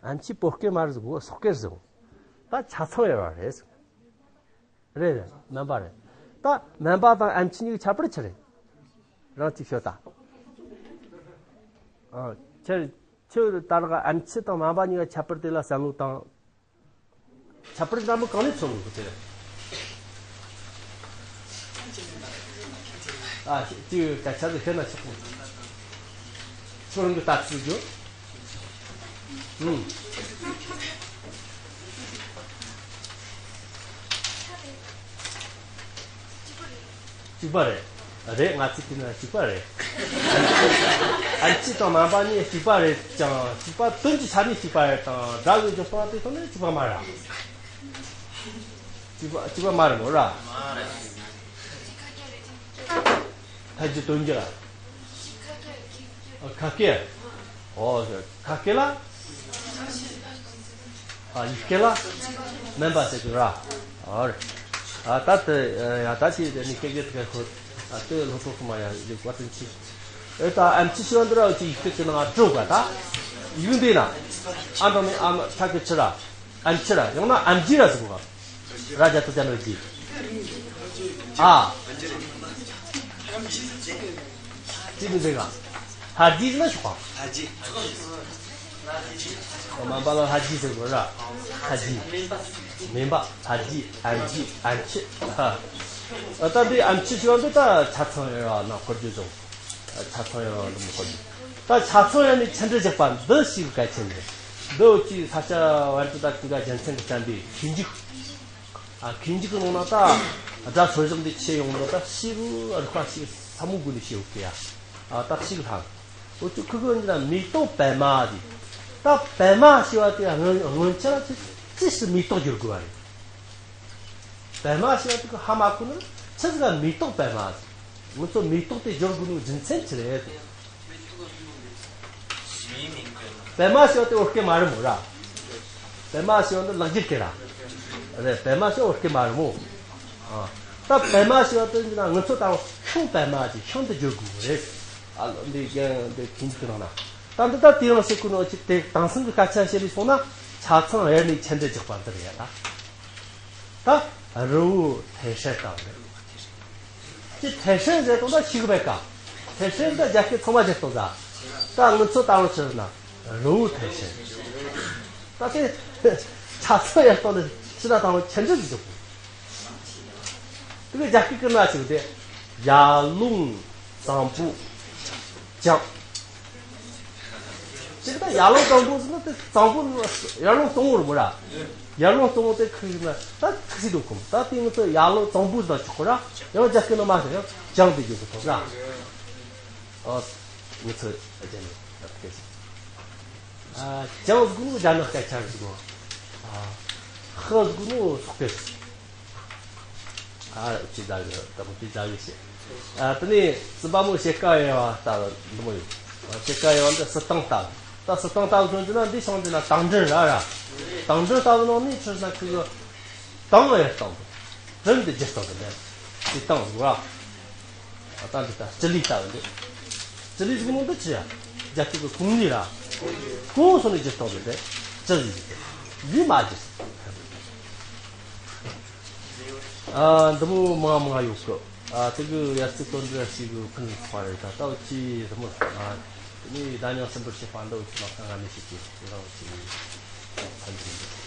ཨམ་ཆི་བོད་སྐད་མ་རེད་ཟེར་གོ། སོག་སྐད་ཟེར་གོ། ད་ཆ་ཚང་ཡོད་ར་རེད་ཟེར། རེད་རེད། སྨན་པ་རེད། ད་སྨན་པ་དང་ཨམ་ཆི་གཉིས་ཀྱི་ཁྱད་པར་ཆི་རེད། རང་གཅིག་ཤོད་ད། ཨ་ཁྱེད་ཁྱེད་ད་ལྟ་ཨམ་ཆི་དང་སྨན་པ་གཉིས་ཀྱི་ཁྱད་པར་དེ་ལ་བསམ་བློ་བཏང་། ཁྱད་པར་འདྲ་མོ་གང་ནས་མཚོན་དགོས་ཀྱི་རེད། ཨ་ཅིག་སྐད་ཆ་ཟིག་བཤད་ན་ཆོག་གི། ཁྱོད་རང་གི་ལྟ་ཚུལ་རྒྱུ། ཨུམ། གཅིག་པ་རེད། རེད། ང་ཚོ་དེ་ན་གཅིག་པ་རེད། ཨན་ཅི་དང་མན་པ་གཉིས་གཅིག་པ་རེད་ཀྱང་གཅིག་པ་དོན་གྱི་ཆ་ནས་གཅིག་པ་རེད་དང་སྒྲ་གི་སྦྱོར་སྟངས་དེ་ཐོག་ནས་གཅིག་པ་མ་རེད། གཅིག་པ་གཅིག་པ་མ་རེད་མོ་ར། ཐལ་གྱི་དོན་གྱི་ར། ཁ་སྐད། ཨོ། ཁ་སྐད་ལ། ཨ། ཡིག་སྐད་ལ། མན་པ་ཟེར་གྱི་ར། ཨོ་རེད། ཨ། ད་དེ་ཡ་ད་ཅི་དེ་ནི་སྐད་སྐད་དེ་ཁོ། ཨ། དེ་ལྷོ་ཕྱོགས་སུ་མ་ཡ་ཡོད་པ་དེ་ཅི། ཨེ་ད་ཨམ་ཆི་ཤི་བ་འདི་ར་ཅི་ཡིག་སྐད་ཀྱི་ནང་འགྲོ་ག་ད། ཡིག་འདི་ན། ཨ་འདྲ་ནི་ཨ་མ་ཐ་གི་ཆི་ར། ཨམ་ཆི་ར། ཡང་ན་ཨམ་ཇི་ར་ཟེར་གོ་ག་ར་རྒྱ་ཐོ་ཅན་ལ་ཇི། ཨ། ཅི་མི་ཟེར་ག་ཧ་ཇི་ཟེར་ན་ཤོག་ག་མ་པ་ལ་ཧ་ཇི་ཟེར་གོ་ར། ཧ་ཇི། མིན་པ། ཧ་ཇི། ཨམ་ཇི། ཨམ་ཆི། ཧ། ད་འདི་ཨམ་ཆི་ཞུ་བ་འདི་ད་ཆ་ཚང་ཡོད་ར་ན་འཁོར་རྒྱུ་བཟོ། ཆ་ཚང་ཡང་འདི་མི་དགོས། ད་ཆ་ཚང་ཡང་ནི་ཆི་འདྲ་བཞག་པ་འདི་ཞིག་གལ་ཆེན་རེད། འདི་འུ་ཅི་ས་ཆ་བར་དུ་ད་ཀུན་དགའ་རྒྱལ་མཚན་གྱི་བསྟན་པའི་མཁས་འཇུག་ཨ། མཁས་འཇུག་གི་ནང་ན་ད་སྒྲ་སོར་བཞག་འདི་ཆེ་ཡོང་འདི་ད་ཞིག་རིག་པ་ཞིག་ས་མུ་གུ་ནས་ཤེས་འུ་ཀི་ཡ། ཨ། ད་ཞིག་ལྷང་འུ་ཅི་ཁུ་གུ་འདི་ན་མེ་ཏོག་པད་མ་དེ། ད་པད་མ་ཞེས་པ་དེ་སྔོན་སྔོན་ཆད་ལ་ཅི་ཅི་ཞིག་མེ་ཏོག་འགྱུར་དགོས་པ་རེད། པད་མ་ཞེས་པ་དེ་གི་ཧ་མ་གོ་ན་ཆི་ཟིག་ག་མེ་ཏོག་པད་མ་ཟེར། ང་ཚོ་མེ་ཏོག་དེ་སྦྱོར་དགོས་ནོ་རྒྱུ་མཚན་ཅི་རེད། པད་མ་ཞེས་པ་དེ་བོད་སྐད་མ་རེད་མོ་ར། པད་མ་ཞེས་པ་འདི་ལེགས་སྦྱར་སྐད་ར། རེད། པད་མ་ཞེས་བོད་སྐད་མ་རེད་མོ། ཨ། ད་པད་མ་ཞེས་པ་དེ་ཡིན་ན་ང་ཚོ་ད་ཤིང་པད་མ་ཅིག་ཤིང་དུ་སྦྱོར་དགོས་རེད། ཨ། འདི་རྒན་འདི་མཁས་འཇུག་གི་ནང་ན། ད་འདི་ད་དེ་རིང་བཤད་དགོས་ནོ་ཅིག་དེ་དེང་སང་གི་སྐད་ཆ་བཤད་ལས་སོང་ན་ཆ་ཚང་དབྱེར་ནས་ཆི་འདྲ་རྒྱག་པ་འདི་རེད་ཡ་ད། ད་རི་བོ་ཐེ་ཧྲན་ལྟ་བུ་རེད། ཅི་ཐེ་ཧྲན་ཟེར་དང་ད་ཤིག་པའི་ཀ་ཐེ་ཧྲན་ད་རྒྱ་སྐད་ཚང་མ་རྒྱག་དང་ད། ད་ང་ཚོ་ལྟ་བུ་ཆི་ཟེར་ན་རི་བོ་ཐེ་ཧྲན། ད་དེ་ཆ་ཚང་ཡར་གཏོང་ནས་ཕྱི་ལ་བཏང་བ་ཆི་འདྲ་ཟིག་འཇོག་དགོས། དེ་གི་རྒྱ་སྐད་ཀྱི་ན་ཞིག་དེ་ཡར་ཀླུང་གཙང་པོ་བྱང་། ཅིག་ད་ཡར་ཀླུང་གཙང་པོ་ཟེར་ན་དེ་གཙང་པོ་ཡར་ཀླུང་གཙང་པོ་རེད་མོ་ར། ཡར་ཀླུང་གཙང་པོ་དེ་ཁུག་ན་ད་ཐུག་སྲིད་འདུག་གམ། ད་དེ་ང་ཚོ་ཡར་ཀླུང་གཙང་པོ་ཟེར་ན་ཆོག་གོ་ར། ཡང་རྒྱ་སྐད་ནང་མ་ཟེར་ཡང་བྱང་དེ་རྒྱུ་གི་ཐོག་ར། ཨོ། ང་ཚོ་རྒྱ་ནག་སྐད་ཆ། ཨ། བྱང་ཟེར་གོ་ནོ་རྒྱ་ནག་སྐད་ཆ་རེད་གོ། ཨ། ཧི་ཟེར་གོ་ནོ་སོག་སྐད་རེད། ཨ། ཅི་ཟ་གི་ད་མོ་ཅི་ཟ་གི་ཤེས། ཨ། དེ་ནས་སྲིན་པོ་མོ་ཤེལ་དཀར་ཡལ་བ་ལྟ་བུ་འདི་མོ་ཡོད། ཤེལ་དཀར་ཡལ་བ་འདི་སྲིད་ཐང་ལྟ་བུ། ད་སྲིད་ཐང་ལྟ་བུ་སོང་ཅི་ན་འདི་བྱང་ཅི་ན་དང་སྦྲུལ་ར་ར། དང་སྦྲུལ་ལྟ་བུ་ནང་ནས་ཆི་ཟ་ཁུ་གི་དང་ཡལ་སྟངས་དང་། སྦྲུལ་འདི་རྒྱུ་སྟངས་དང་འདི། དེ་དང་རུ་ར། ད་འདི་ད་སྤྱི་ལེ་ལྟ་བུ་འདི། སྤྱི་ལེ་ཟེར་གོ་ནོ་འདི་ཅི་ཡ། རྒྱ་སྐད་ཀྱི་གུང་ལེ་ར། གུང་སོང་ནས་རྒྱུ་སྟངས་དང་འདི། ཅི་ཟིག་ཟིག་ལེ་མ་རྒྱུ། ཨ། འདི་མོ་མང་མང་ཡོད་གི། ཨ། དེ་གི་ཡར་ཚིག་དོན་འདི་ཞིག་གི་ཕུན་སུམ་ཚོགས་པ་རེད། ད་ལྟ་བུ་ཅི་རི་མོ། ཨ། དེ་ནས་ཟླ་ཉང་སྲིན་པོར་བཤད་པ་འདི་བུ་ཅི་ལག་ཁང་ང་ནས་ཞིག་གི་དེ་རང་ཅི་ཚན་ཅི།